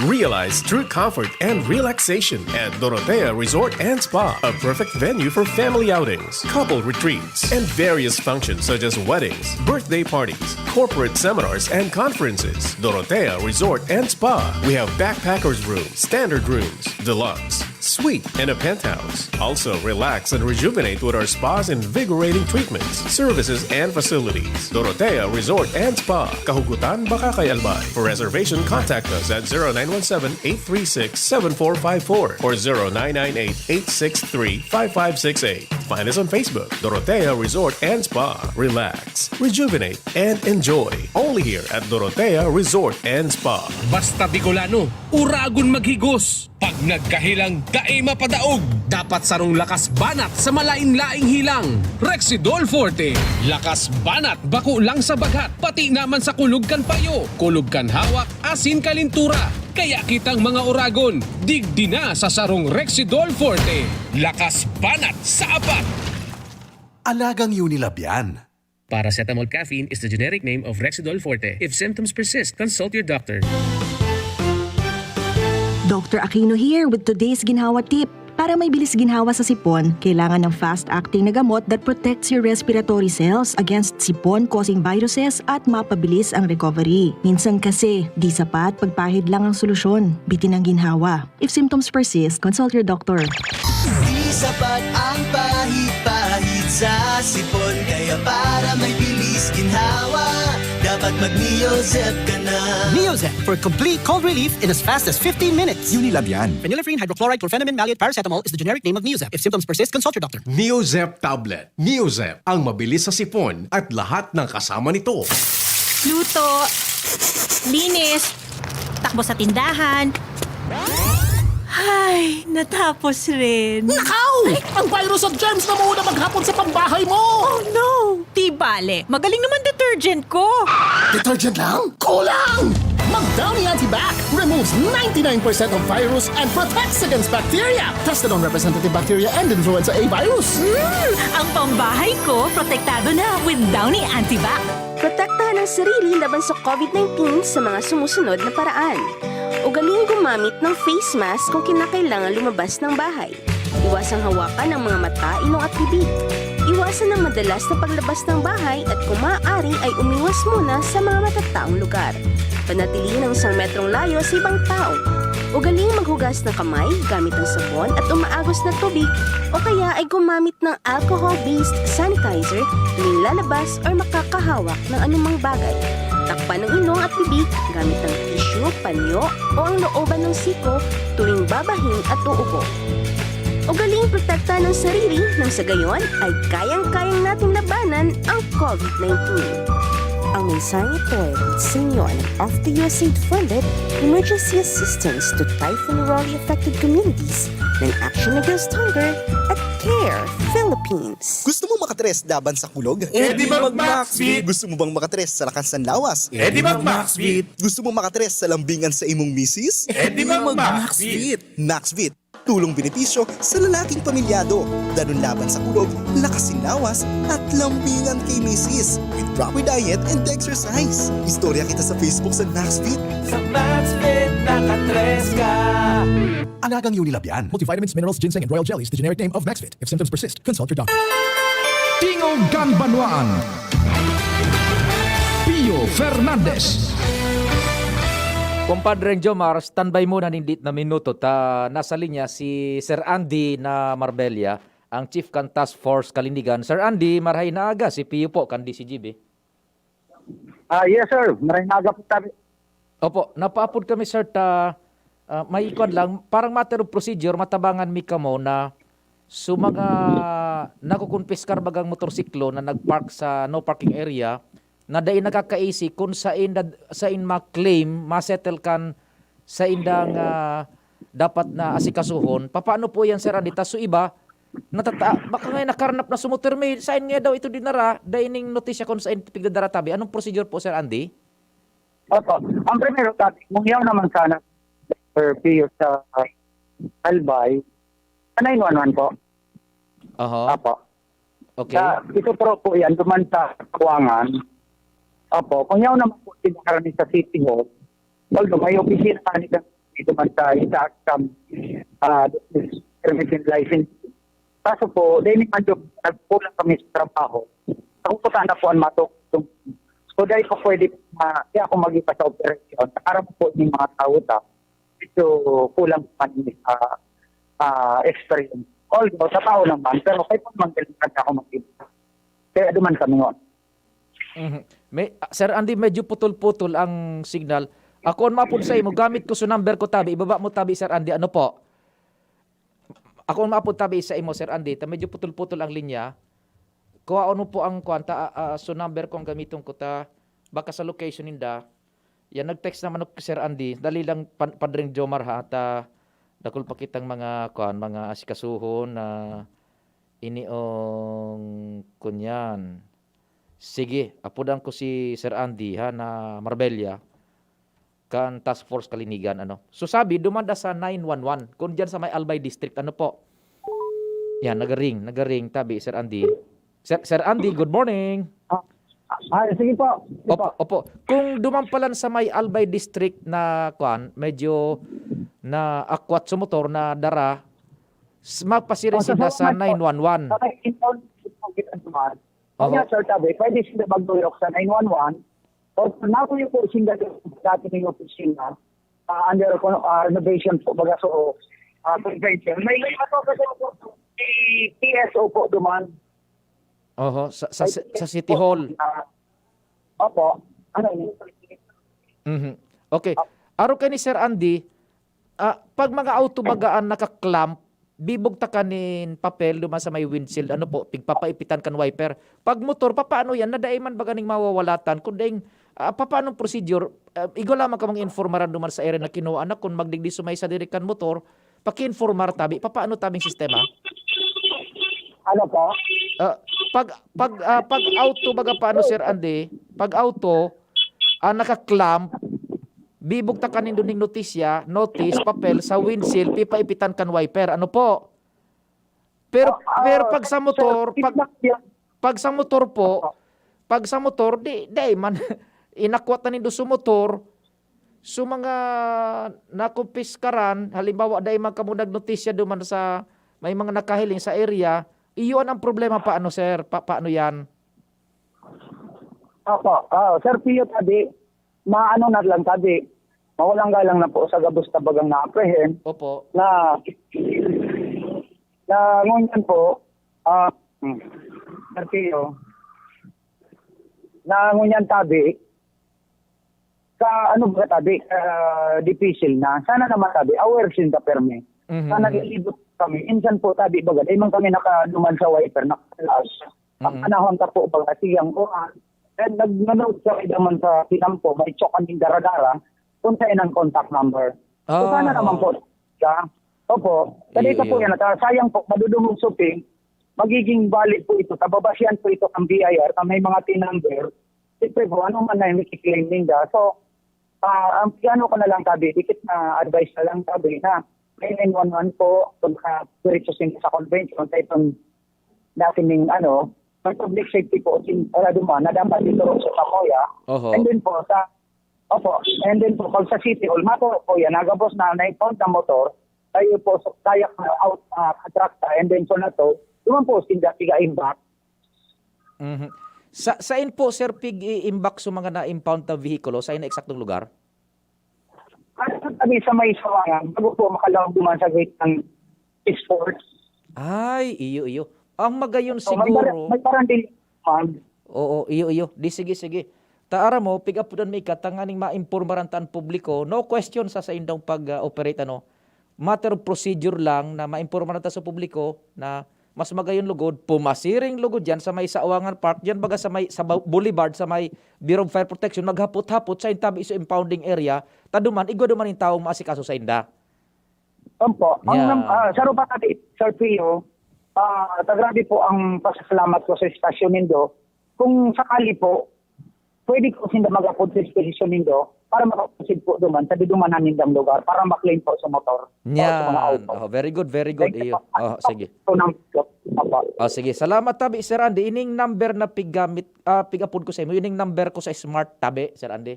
Realize true comfort and relaxation at Dorotea Resort and Spa, a perfect venue for family outings, couple retreats, and various functions such as weddings, birthday parties, corporate seminars, and conferences. Dorotea Resort and Spa. We have backpackers room, standard rooms, deluxe, suite, and a penthouse. Also, relax and rejuvenate with our spa's invigorating treatments, services, and facilities. Dorotea Resort and Spa, Kahugutan, Bacacay, Albay. For reservation, contact us at zero nine one seven eight three six seven four five four or zero nine nine eight eight six three five five six eight. Find us on Facebook, Dorotea Resort and Spa. Relax, rejuvenate, and enjoy. Only here at Dorotea Resort and Spa. Basta Bicolano, uragon maghigos. Pag nagkahilang, dai mapadaog. Dapat sarong lakas banat sa malain-laing hilang. Rexidol Forte. Lakas banat bako lang sa baghat, pati naman sa kulog kan payo, kulog kan hawak, asin kalintura. Kaya kitang mga uragon, digdi na sa sarong Rexidol Forte. Lakas banat sa apat! Alagang Unilab yan. Paracetamol caffeine is the generic name of Rexidol Forte. If symptoms persist, consult your doctor. Doctor Aquino here with today's ginhawa tip. Para may bilis ginhawa sa sipon, kailangan ng fast-acting na gamot that protects your respiratory cells against sipon-causing viruses at mapabilis ang recovery. Minsan kasi, di sapat pagpahid lang ang solusyon. Bitin ang ginhawa. If symptoms persist, consult your doctor. Di sapat ang pahid-pahid sa sipon. Kaya para may bilis ginhawa, dapat mag-Neozep ka na. Neozep for complete cold relief in as fast as fifteen minutes. Unilab yan. Phenylephrine hydrochloride chlorphenamine maleate paracetamol is the generic name of Neozep. If symptoms persist, consult your doctor. Neozep tablet. Neozep, ang mabilis sa sipon at lahat ng kasama nito. Luto, linis, takbo sa tindahan. Ay, natapos rin. Nakaw! Ang virus at germs na muna maghapon sa pambahay mo! Oh no! Di bale, magaling naman detergent ko. Detergent lang? Kulang! Mag Downy Antibac removes ninety-nine percent of virus and protects against bacteria. Tested on representative bacteria and influenza A virus. Hmm, ang pambahay ko protektado na with Downy Antibac. Protektahan ang sarili laban sa COVID nineteen sa mga sumusunod na paraan. Ugaling gumamit ng face mask kung kinakailangan lumabas ng bahay. Iwasang hawakan ang mga mata, ilong at bibig. Iwasan ang madalas na paglabas ng bahay at kung maaari ay umiwas muna sa mga matataong lugar. Panatilihin ang isang metrong layo sa ibang tao. Ugaling maghugas ng kamay gamit ang sabon at umaagos na tubig o kaya ay gumamit ng alcohol-based sanitizer tuwing lalabas or makakahawak ng anumang bagay. Takpan ang ilong at bibig gamit ang tissue, panyo o ang looban ng siko tuwing babahing at uubo. Ugaling protektahan ang sarili nang sa gayon ay kayang-kayang nating labanan ang COVID nineteen. Ang mensaheng ito ay hatid sa inyo ng OFTA-USAID funded Emergency Assistance to Typhoon Rolly Affected Communities ng Action Against Hunger at CARE Philippines. Gusto mo makatres laban sa kulog? Eh di mag-Maxvit! Gusto mo bang makatres sa lakas ng lawas? Eh di mag-Maxvit! Gusto mo makatres sa lambingan sa imong misis? Eh di mag-Maxvit! Maxvit, tulong benepisyo sa lalaking pamilyado. Danun laban sa kulog, lakas sin lawas, at lambingan kay misis. With proper diet and exercise. Istorya kita sa Facebook sa Maxvit. Sa Maxvit, nakatres ka! Alagang Unilab yan. Multivitamins, minerals, ginseng, and royal jelly is the generic name of Maxvit. If symptoms persist, consult your doctor. Tingog kan Banwaan, Pio Fernandez. Kumpadre Jomar, standby muna nin dit na minuto ta nasa linya si Sir Andy na Marbella, ang Chief kan Task Force Kalindigan. Sir Andy, marahay na aga, si Pio po kan D C G B. Ah, yes sir, marahay na aga po tabi. Opo, napaapod kami sir ta Ah, may kwan lang, parang matter of procedure, matabangan mi kamo na so mga nakukumpiskar bagang motorsiklo na nag-park sa no parking area, na dai nakakaisi kung sain dad-, sain ma-claim, ma-settle kan saindang, ah, dapat na asikasuhon. Papaano po yan, Sir Andy? Tas so iba, natata-, baka nga nakaranap na sumuter, may sain nga daw ito dinara, dai ning notisya kung sain pigdadara tabi. Anong procedure po, Sir Andy? Opo. Ang primero, tabi, kung yaw naman sana, Sir Pio, sa Albay, sa nine one one po. Aha. Opo. Okay. Sa, ito pro po yan, duman sa Kawangan. Opo. Kung yaw naman po, sinarani sa City Hall, although may opisina ka nito, duman sa isa sa, ah, permit and license. Kaso po, dahil naman doon, nagkulang kami sa trabaho. Ako po sana po ang matutong. So, dahil po pwede na, kaya ako mag-iba sa operasyon. Para po yung mga tao ta, medyo kulang pa rin sa, ah, experience. Although, sa tao naman, pero kahit po magaling pa ako mag-iba. Kaya duman kami ngayon. Mhm. May, ah, Sir Andy, medyo putol-putol ang signal. Ako ang mapod sa imo, gamit ko sa number ko tabi. Ibaba mo tabi, Sir Andy. Ano po? Ako ang mapod tabi sa imo, Sir Andy. Ta medyo putol-putol ang linya. Kuhaon mo po ang kwan, ta, ah, ah, so number ko ang gamiton ko ta. Baka sa location ninda. Yan, nag-text naman ako, Sir Andy. Dali lang, Pan-, Padring Jomar, ha. Ta, dakul pa kitang mga, kwan, mga asikasuhon na iniong kunyan. Sige, apodan ko si Sir Andy, ha, na Marbella, kan Task Force Kalinigan, ano. So, sabi, dumanda sa nine one one, kung dyan sa may Albay District, ano po? Yan, nagaring, nagaring, tabi, Sir Andy. Sir, Sir Andy, good morning. Ah, ah, sige po, sige Opo, po. Opo. Kung duman pa lang sa may Albay District na, kwan, medyo na akwat sa motor na dara, s-, magpasiring Oh, sa sila sa Salamat po. nine one one. Sa may inbound po kita duman. Oh, Oho. yeah, sir, tabi, pwede sila magdulok sa nine one one. Or kung nakuyo po sila dati ng opisina, ah, under, ah, renovation po, baga, so, ah, convention. May, may matoto po, si P S O po duman. Oho, sa, sa, May sa City Hall. Ah, opo. Ano yun? Mhm. Okay. Opo. Aro kay ni Sir Andy, ah, pag mga auto baga an naka-clamp, bibugtakan nin papel duman sa may windshield, ano po, pigpapaipitan kan wiper. Pag motor, papaano yan? Na dai man baga ning mawawalatan? Kung daing, ah, papaanong procedure? Ah, igwa lamang kamong informaran duman sa area na kinuha na kung magdigdi sumaysa diri kan motor, paki-informar tabi, papaano tabing sistema? Ano po? Ah, pag, pag, ah, pag auto, baga paano, Sir Andy? Pag auto, ah, naka-clamp, bibugtakan nindo ning notisya, notice, papel sa windshield, pipaipitan kan wiper. Ano po? Pero, Ah, pero ah, pag sa sir, motor, pag, feedback yan. pag sa motor po, Opo. pag sa motor, di, di man, inakwat na nindo sa motor, so, mga nakumpiskaran, halimbawa, dai man kamo nagnotisya duman sa may mga nakahiling sa area, iyon ang problema, paano, sir? Pa-, paano yan? Opo. Ah, Sir Pio, tabi, maano na lang tabi, mawalang galang na po sa gabos na bagang na-apprehend Opo. na, na ngunyan po, ah, hmm, Sir Pio, na ngunyan tabi, sa ano ba tabi, ah, dipisil na. Sana naman tabi, aware sinda permi. Mhm, Sana mhm. nilibot kami. Minsan po tabi, baga, di man kami nakaduman sa wiper, nakalaas. Ang Mm. panahon ta po, baga, siyang oras. Then, nag-, nanood kami naman sa tinampo, may chok kaming dara-dara, kung saan ang contact number. So, sana Ah. naman po, siya. Opo. Sa Iyo, dito po iyo. yan, at, ah, sayang po, madudungog suping, magiging valid po ito, tababasihan po ito ng B I R, na may mga T number. Siyempre po, ano man na yung i-claim ninda. So, ah, ang piano ko na lang, tabi, dikit na advice na lang, tabi, na may nine one one po, kung ka, diretso sila sa convention, sa itong dati ning, ano, may public safety po, sin-, wala duman, na dapat dito sa Samoya. Oho. And then po, sa, opo, and then po, pag sa City Hall, mato po yan, nagabos na, na-impound na motor, tayo po, sa kayak na out, ah, atrakta, and then so na to, duman po, sinda, tiga imbak. Mhm. Sa, sain po, sir, pig-iimbak sa mga na-impound na vehikulo? Sain na eksaktong lugar? Ano kami sa may Sawangan, bago po makalaog duman sa gate ng sports. Ay, iyo, iyo. Ang magayon So, may bar-, siguro may barangay, ma'am. Oo, iyo, iyo. Di, sige, sige. Ta aram mo, pig-apudan mi ka tanganing maimpormaran ta an publiko, no question sa saindang pag, ah, operate, ano. Matter of procedure lang na maimpormaran ta sa publiko na mas magayon lugod, pumasiring lugod diyan sa may Sawangan Park, diyan baga sa may, sa ba-, boulevard, sa may Bureau of Fire Protection, maghapot-hapot sa intabi sa impounding area, ta duman, igwa duman yung taong maasikaso sa inda. Opo. Ang, Yeah. ah, sa Rupa Cavite, Sir Pio, ah, ta grabe po ang pasasalamat ko sa istasyon nindo. Kung sakali po, pwede po sinda mag-apod sa istasyon nindo para makaproceed po duman sa didumanan nindang lugar para maklaim po sa motor o sa mga Yan. auto. Oh, very good, very good. Thank you Iyo. po. Oh, sige. Ito lang po. Opo. Oh, sige. Salamat tabi, Sir Andy. Ining number na pigamit, ah, pig-apod ko sa imo, ining number ko sa Smart tabi, Sir Andy.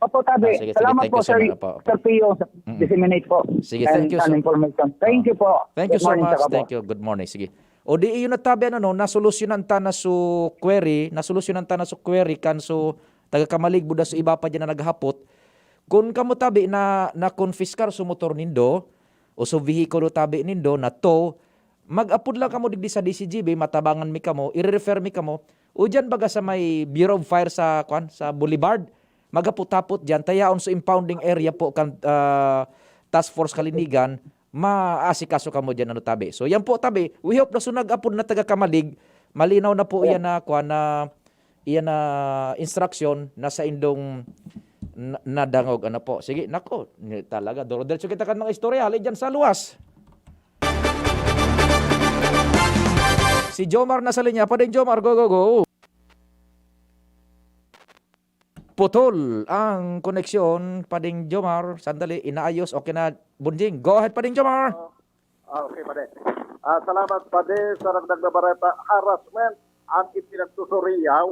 Opo, tabi. Ah, sige, sige. Salamat Thank po, you, sir. Sir, Opo, opo. Sir Pio, sa Mm-mm. disseminate po Sige, and thank you, some sir. information. Thank Oh. you po. Thank you Good so morning, much. Sir Gabo. Thank you. Good morning. Sige. O di iyo na tabi, ano, no, nasolusyonan ta na so query, nasolusyonan ta na so query kan so taga Camalig, buda so iba pa diyan na naghapot. Kun kamo tabi na, na-confiscar so motor nindo o so vehikulo tabi nindo na tow, mag-apod lang kamo digdi sa D C G B, matabangan mi kamo, i-refer mi kamo. O diyan baga sa may Bureau of Fire sa, kwan, sa Boulevard, maghapot-hapot diyan, ta yaon so impounding area po kan, ah, Task Force Kalinigan, maasikaso kamo diyan, ano, tabi. So, yan po, tabi. We hope na so nag-apod na taga Camalig, malinaw na po iyan na, kwan, na, iyan na instruction na saindong na, nadangog, ano po. Sige, nako, ni-, talaga, duro-diretso kita kan mga istorya, hali diyan sa luwas. Si Jomar nasa linya. Pading Jomar, go, go, go. Putol ang koneksyon, Pading Jomar. Sandali, inaayos. Okay na, Bunjing. Go ahead, Pading Jomar. Ah, okay, pare. Ah, salamat, pare, sa dagdag na bareta. Harassment ang ipinagsusuriyaw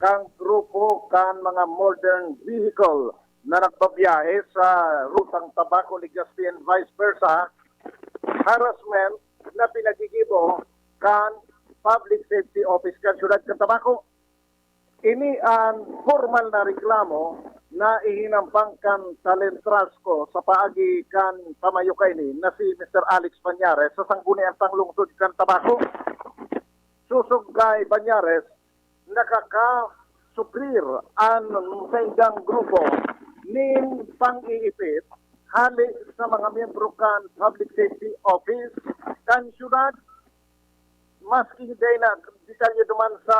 kang grupo kan mga modern vehicle na nagbabiyahe sa rutang Tabaco, Legazpi and vice versa. Harassment na pinagigibo kan Public Safety Office kan Siyudad kan Tabaco. Ini an pormal na reklamo na ihinampang kan Talentrasco sa paagi kan pamayo kaini na si Mister Alex Bañares sa Sangguniang Panglungsod kan Tabaco. Susog kay Bañares, nakakasuprir an saindang grupo nin pang-iipit hali sa mga miyembro kan Public Safety Office kan siyudad. Maski dai na detalye duman sa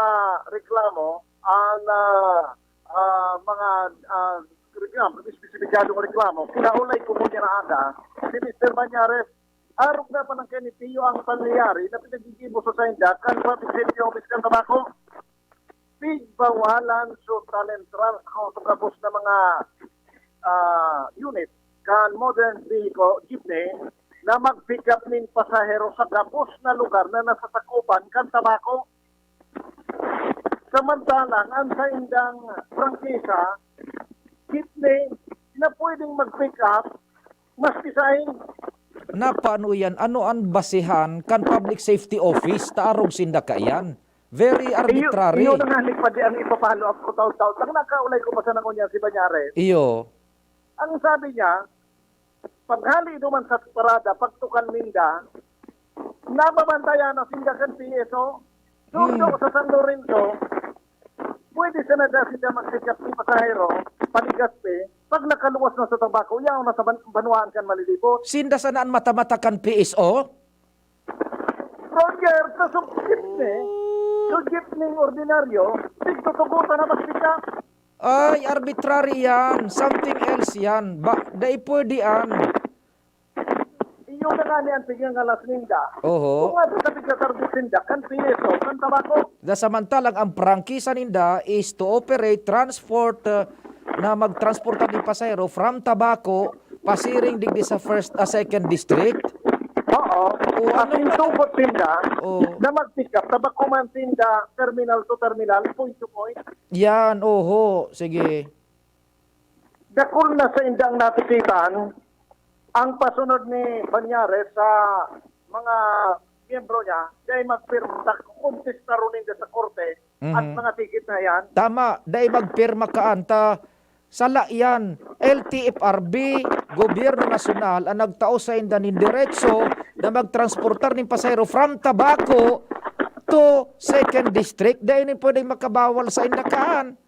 reklamo, ang, ah, ah, mga, ah, reklamo, espesipikadong reklamo, kinaulay ko ngunyan na aga, si Mister Bañares, arog na pa ng kanitiyo ang pangyayari na pinaggigibo sa sainda kan Public Safety Office kan Tabaco. Pigbawalan so Talentrasco so gabos na mga, ah, unit kan modern vehicle, jeepney, na mag-pick up nin pasahero sa gabos na lugar na nasasakupan kan Tabaco. Samantalang ang saindang prangkisa, jeepney, na pwedeng mag-pick up, maski saing. Napano yan? Ano an basehan kan Public Safety Office? Ta arog sinda kaiyan. Very arbitrary. Iyo na nga ni padi ang ipapalo up ko taon-taon. Ang nakaulay ko pa sa nangunya si Bañares. Iyo. Ang sabi niya, paghali duman sa parada, pagtukan ninda, nababantayan na sinda kan P S O. Sundo Hmm. sa San Lorenzo, pwede sana da sila magsikat ni pasahero, paligas pe, pag nakaluwas na sa Tabaco, yaon na sa ban- banwaan kan Malilibot. Sinda sana an mata-mata kan P S O? Roger, sa sub-jeepney, sa jeepney ordinaryo, tigtutugutan na magsikat. Ay, arbitrary yan. Something else yan. Ba, dai pwede an. Iyo na nga ni ang tigangalas ninda. Oho. Kung nga sa tigkasarbis ninda, kan P S O, kan Tabaco. Na samantalang ang prangkisa ninda is to operate, transport, uh, na magtransporta ni pasahero from Tabaco, pasiring digdi sa first, ah, second district. Oo. Oo, At ano yung ba? tubot ninda, Oo. na mag-pick up, Tabaco man tinda, terminal to terminal, point to point. Yan, oho. Sige. Dakul na sa indang natikitan ang pasunod ni Bañares sa mga miyembro niya, dahil magpirma, kontestaron ninda sa korte at Mhm. mga ticket na yan. Tama, dai magpirma ka anta. Sala yan. L T F R B, gobyerno nasyonal ang nagtao sa inda nin diretso na magtransportar nin pasahero from Tabaco to Second District. Dai nin pwedeng makabawal sa inda kaan.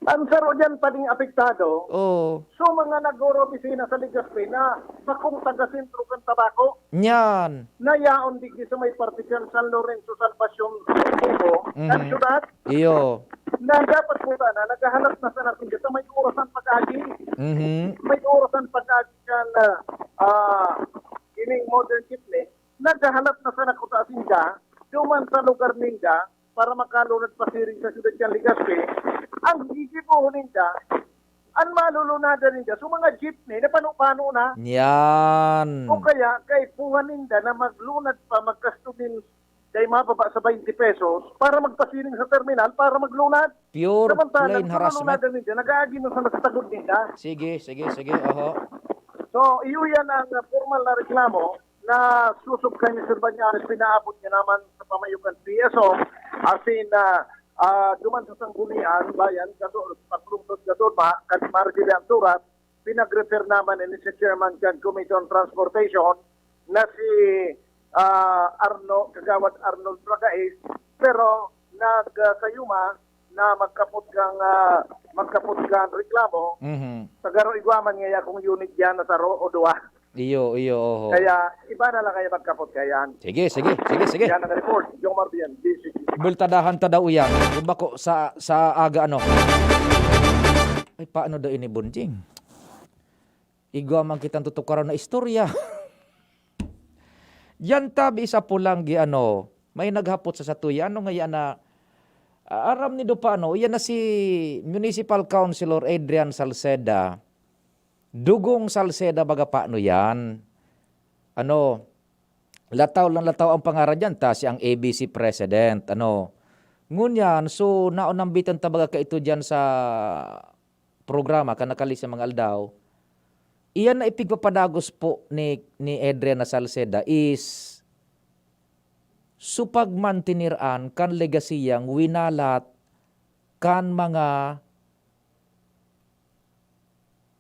Ang saro diyan pa ding apektado, Oo. so mga nag-oobisina sa Legazpi na bakong taga-sentro kan Tabaco, Nyan. na yaon digdi sa may parte kan San Lorenzo, Salvacion, Bugo, Mhm. kan syudad, Iyo. na dapat po sana, naghahanap na sana sila sa may orasan pag-agi. Mhm. May orasan pag-agi kan, ah, ah, ining modern jeepney, naghahanap na sana kuta sinda, duman sa lugar ninda, para makalunad pasiring sa siyudad kan Legazpi, ang gigibohon ninda, ang malulunadan ninda, so mga jeepney na pano-pano na. Yan. O kaya, kaipuhan ninda na maglunad pa, maggasto nin dai mababa sa twenty pesos para magpasiring sa terminal para maglunad. Pure Samantala, plain ang harassment. Lunadan ninda, nag-aagi na sa nagtagod ninda. Sige, sige, sige. Oho. So, iyo yan ang, uh, formal na reklamo na susog kan Mister Bañares, pinaabot niya naman sa pamayo kan P S O, asin, ah, ah, duman sa Sangguniang Bayan, Gasol, paglungtod Gasol, ma-, kan Marjorie Anturat, pinag-refer naman ni si Chairman kan Committee on Transportation na si, ah, Arno, Kagawad Arnold Ragais, pero nag, ah, sayuma na magkapot kang, ah, magkapot kang reklamo, Mhm. sa garo igwa man ngaya kung unit yan na saro o duwa. Iyo, iyo, oho. Kaya, iba na lang kaya magkapot kaya yan. Sige, sige, sige, sige. Yan ang report. Jomar Bian, D C G. Bultadahan ta daw iyan. Yung bako sa, sa aga, ano. Ay, paano daw ini, Bonjing? Igwa man kitang tutukaran na istorya. Diyan tabi sa Pulanggi, ano, may naghapot sa satuya. Ano nga yan na, ah, aram nindo pa, ano, yan na si Municipal Councilor Adrian Salceda. Dugong Salceda baga pa, ano yan? Ano, lataw lang lataw ang pangaran diyan, ta siya ang A B C president, ano. Ngunyan, so, naunambitan ta baga kaito diyan sa programa kan nakalis na mga aldaw. Iyan na ipigpapadagos po ni, ni Adrian na Salceda is so pagmantener an kan legasiyang winalat kan mga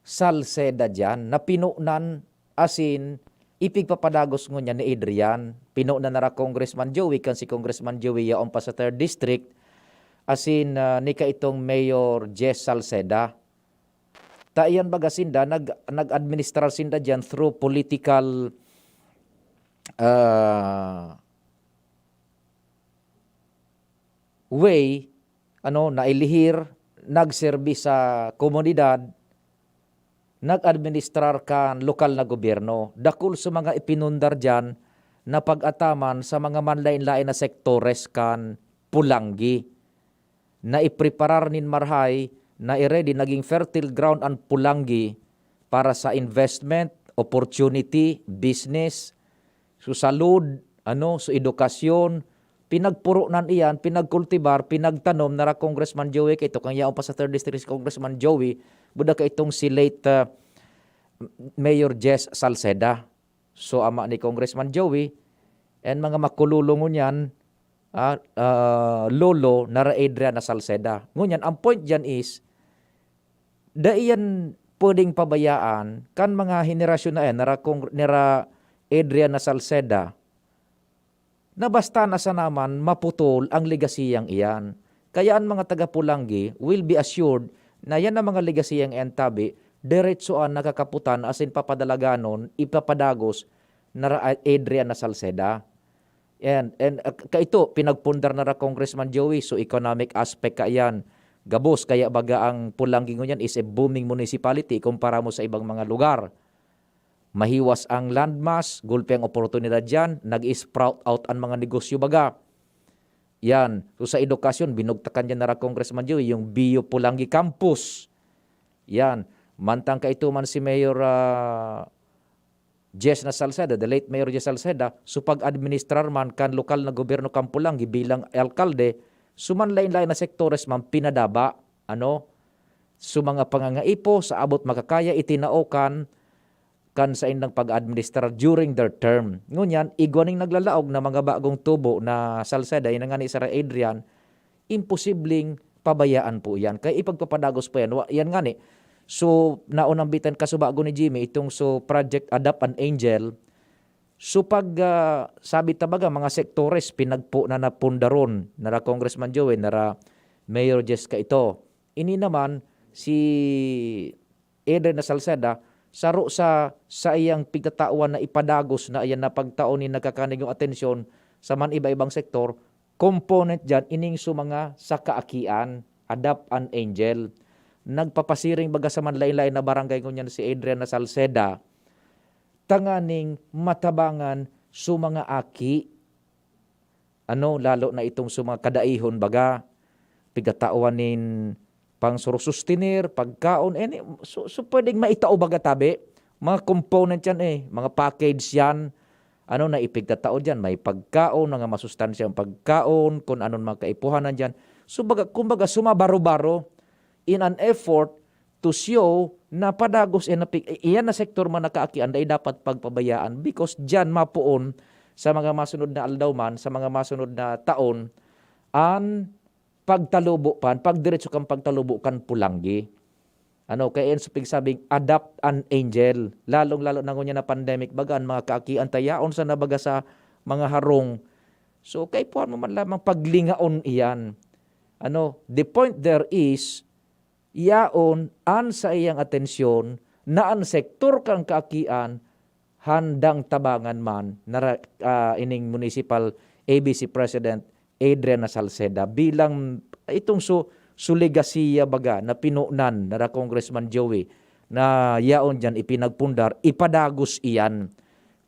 Salceda diyan, na pinonan asin ipigpapadagos ngunyan ni Adrian. Pinonan na ra Congressman Joey, kan si Congressman Joey yaon pa sa third District, asin, ah, ni kaitong Mayor Jess Salceda. Ta iyan baga sinda, nag-, nag-administrar sinda diyan through political, ah, way, ano, nailihir, nagserbi sa komunidad, nag-administrar kan lokal na gobyerno. Dakul sa mga ipinundar diyan na pag-ataman sa mga manlaen-laen na sektores kan Pulanggi. Naipreparar nin marahay, nai-ready, naging fertile ground an Pulanggi para sa investment, opportunity, business, so salud, ano, so edukasyon. Pinagpuronan iyan, pinagkultibar, pinagtanom na ra Congressman Joey, kaito kan yaon pa sa third District si Congressman Joey, buda kaitong si late, ah, Mayor Jess Salceda. So, ama ni Congressman Joey, and mga makululong ngunyan, ah, ah, lolo na ra Adrian na Salceda. Ngunyan, ang point diyan is, dai yan pwedeng pabayaan kan mga henerasyon na yan, nara Cong-, nira Adrian na Salceda, na basta na sana man maputol ang legasiyang iyan. Kaya an mga taga Polangui will be assured na yan na mga legasiyang iyan tabi, diretso an nakakaputan asin papadalaganon, ipapadagos na ra-, Adrian na Salceda. And, and, ah, kaito, pinagpundar na ra Congressman Joey, so economic aspect kaiyan. Gabos, kaya baga ang Polangui ngunyan is a booming municipality kumpara mo sa ibang mga lugar. Mahiwas ang landmass, gulpi ang oportunidad diyan, nag-sprout out ang mga negosyo baga. Yan. So, sa edukasyon, binugtakan diyan na ra Congressman Joey, yung B U Polangui Campus. Yan. Mantang kaito man si Mayor, ah, Jess na Salceda, the late Mayor Jess Salceda, so pag-administrar man kan lokal na gobyerno kan Polangui bilang alkalde, so manlain-lain na sektores man pinadaba, ano, so mga pangangaipo sa abot makakaya itinao kan, kan saindang pag-administrar during their term. Ngunyan, igwa ning naglalaog na mga bagong tubo na Salceda, yun na nga ni Sara Adrian, imposibleng pabayaan po iyan. Kaya ipagpapadagos po yan. Wa-, yan nga ni. So, naunambitan kasubago ni Jimmy itong so Project Adapt an Angel. So, pag, ah, sabi ta baga, mga sektores, pinagpo na napundaron, nara Congressman Joey, nara Mayor Jessica ito. Ini naman, si Adrian Salceda, saro sa saiyang pigtatawan na ipadagos na iyan na pagtao nin nagkakanigong atensyon sa man iba-ibang sektor, component diyan ining su mga sa kaakian, Adapt an Angel. Nagpapasiring baga sa manlain-lain na barangay ngunyan si Adrian na Salceda, tanganing matabangan su mga aki. Ano, lalo na itong su mga kadaihon baga, pigtatawan nin pangsurusustenir, pagkaon, any, so, so pwedeng maitao baga tabi. Mga component yan eh, mga package yan. Ano na ipigtatao dyan? May pagkaon, mga masustansyang pagkaon, kung anong mga kaipuhanan dyan. So baga, kumbaga, sumabaro-baro in an effort to show na padagos eh, na pi-, iyan na sektor man na kaakian, dai dapat pagpabayaan because dyan mapoon sa mga masunod na aldaw man, sa mga masunod na taon, an pagtalubo pan, pagdiretso kan pagtalubo kan pulanggi. Ano, kaya yan sa pigsabing, "Adapt an angel." Lalong-lalo na ngunyan na pandemic, baga, an mga kaakian ta yaon sana baga sa mga harong. So, kaipuhan mo man lamang paglingaon iyan. Ano, the point there is, yaon an saiyang atensyon na an sektor kan kaakian handang tabangan man na ra-, ah, ining municipal A B C President Adrian na Salceda bilang itong su-, su legasiya baga na pinunan na ra Congressman Joey na yaon diyan ipinagpundar, ipadagos iyan.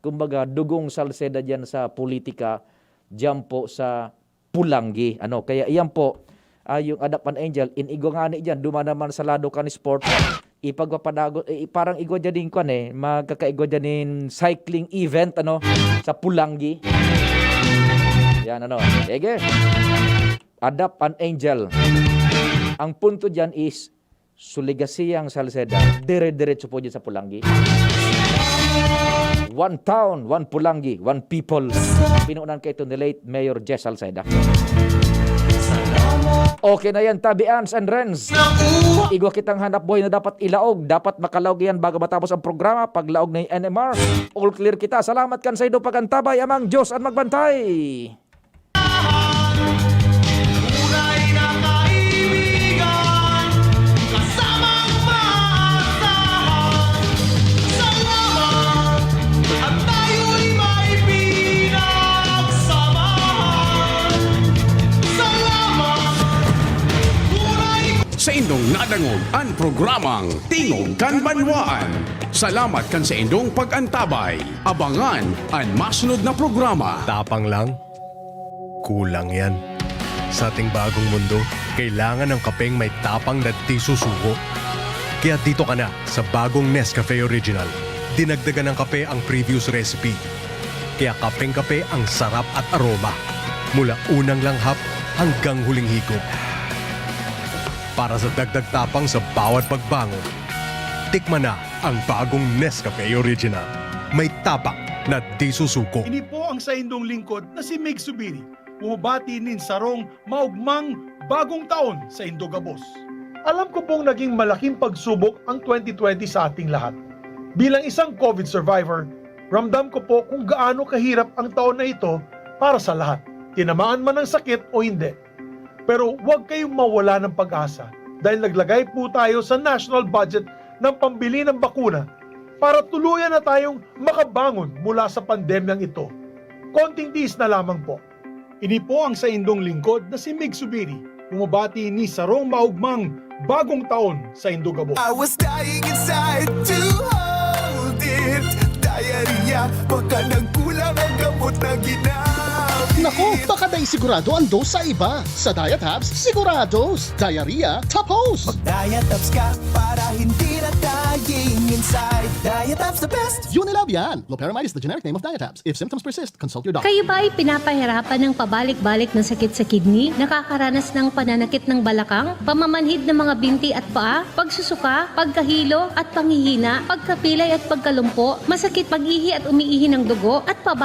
Kumbaga, dugong Salceda diyan sa politika, diyan po sa Pulanggi. Ano, kaya iyan po, ah, yung Adapt an Angel, in igwa ngani diyan, duman naman sa lado kan sport, ipagpapadagot, eh, parang igwa diyan din kwan eh, magkakaigwa diyan din cycling event, ano, sa Pulanggi. Yan, ano, sige. Adapt an Angel. Ang punto diyan is, su legasiya an Salceda, dire-diretso po diyan sa Pulanggi. One town, one Pulanggi, one people. Pinunan kaito ni late Mayor Jess Salceda. Okay na yan, Tabi Ans and Renz. Igwa kitang hanap buhay na dapat ilaog. Dapat makalaog yan bago matapos ang programa. Paglaog na yung N M R, all clear kita. Salamat kan sa indo pag-antabay, amang Diyos an magbantay. Tunay na kaibigan, kasamang maasahan. Salamat, at tayo'y may pinagsamahan. Salamat, tunay. Saindong nadangog an programang Tingog kan Banwaan. Salamat kan saindong pag-antabay. Abangan an masunod na programa. Tapang lang? Kulang yan. Sa ating bagong mundo, kailangan ng kapeng may tapang na di susuko. Kaya dito ka na sa bagong Nescafe Original. Dinagdagan ng kape ang previous recipe. Kaya kapeng-kape ang sarap at aroma. Mula unang langhap hanggang huling higop. Para sa dagdag tapang sa bawat pagbangon, tikman na ang bagong Nescafe Original. May tapang na di susuko. Ini po ang saindong lingkod na si Mig Subiri, bumabati nin sarong maugmang bagong taon saindo gabos. Alam ko pong naging malaking pagsubok ang twenty twenty sa ating lahat. Bilang isang COVID survivor, ramdam ko po kung gaano kahirap ang taon na ito para sa lahat, tinamaan man ng sakit o hindi. Pero huwag kayong mawala ng pag-asa dahil naglagay po tayo sa national budget ng pambili ng bakuna para tuluyan na tayong makabangon mula sa pandemyang ito. Konting tiis na lamang po. Ini po ang saindong lingkod na si Mig Subiri, bumabati ni sarong maugmang bagong taon saindo gabos. I was dying inside to hold it. Diarrhea, baka nagkulang ang gamot na ginamit. Naku, baka dai sigurado ang dose sa iba. Sa Diet Hubs, sigurados. Diarrhea, tapos! Mag-Diet Hubs ka para hindi na dying inside. Diet Hubs the best! Unilab yan! Loperamide is the generic name of Diet Hubs. If symptoms persist, consult your doctor. Kayo ba ay pinapahirapan ng pabalik-balik na sakit sa kidney, nakakaranas ng pananakit ng balakang, pamamanhid ng mga binti at paa, pagsusuka, pagkahilo at panghihina, pagkapilay at pagkalumpo, masakit pag-ihi at umiihi ng dugo, at pabalik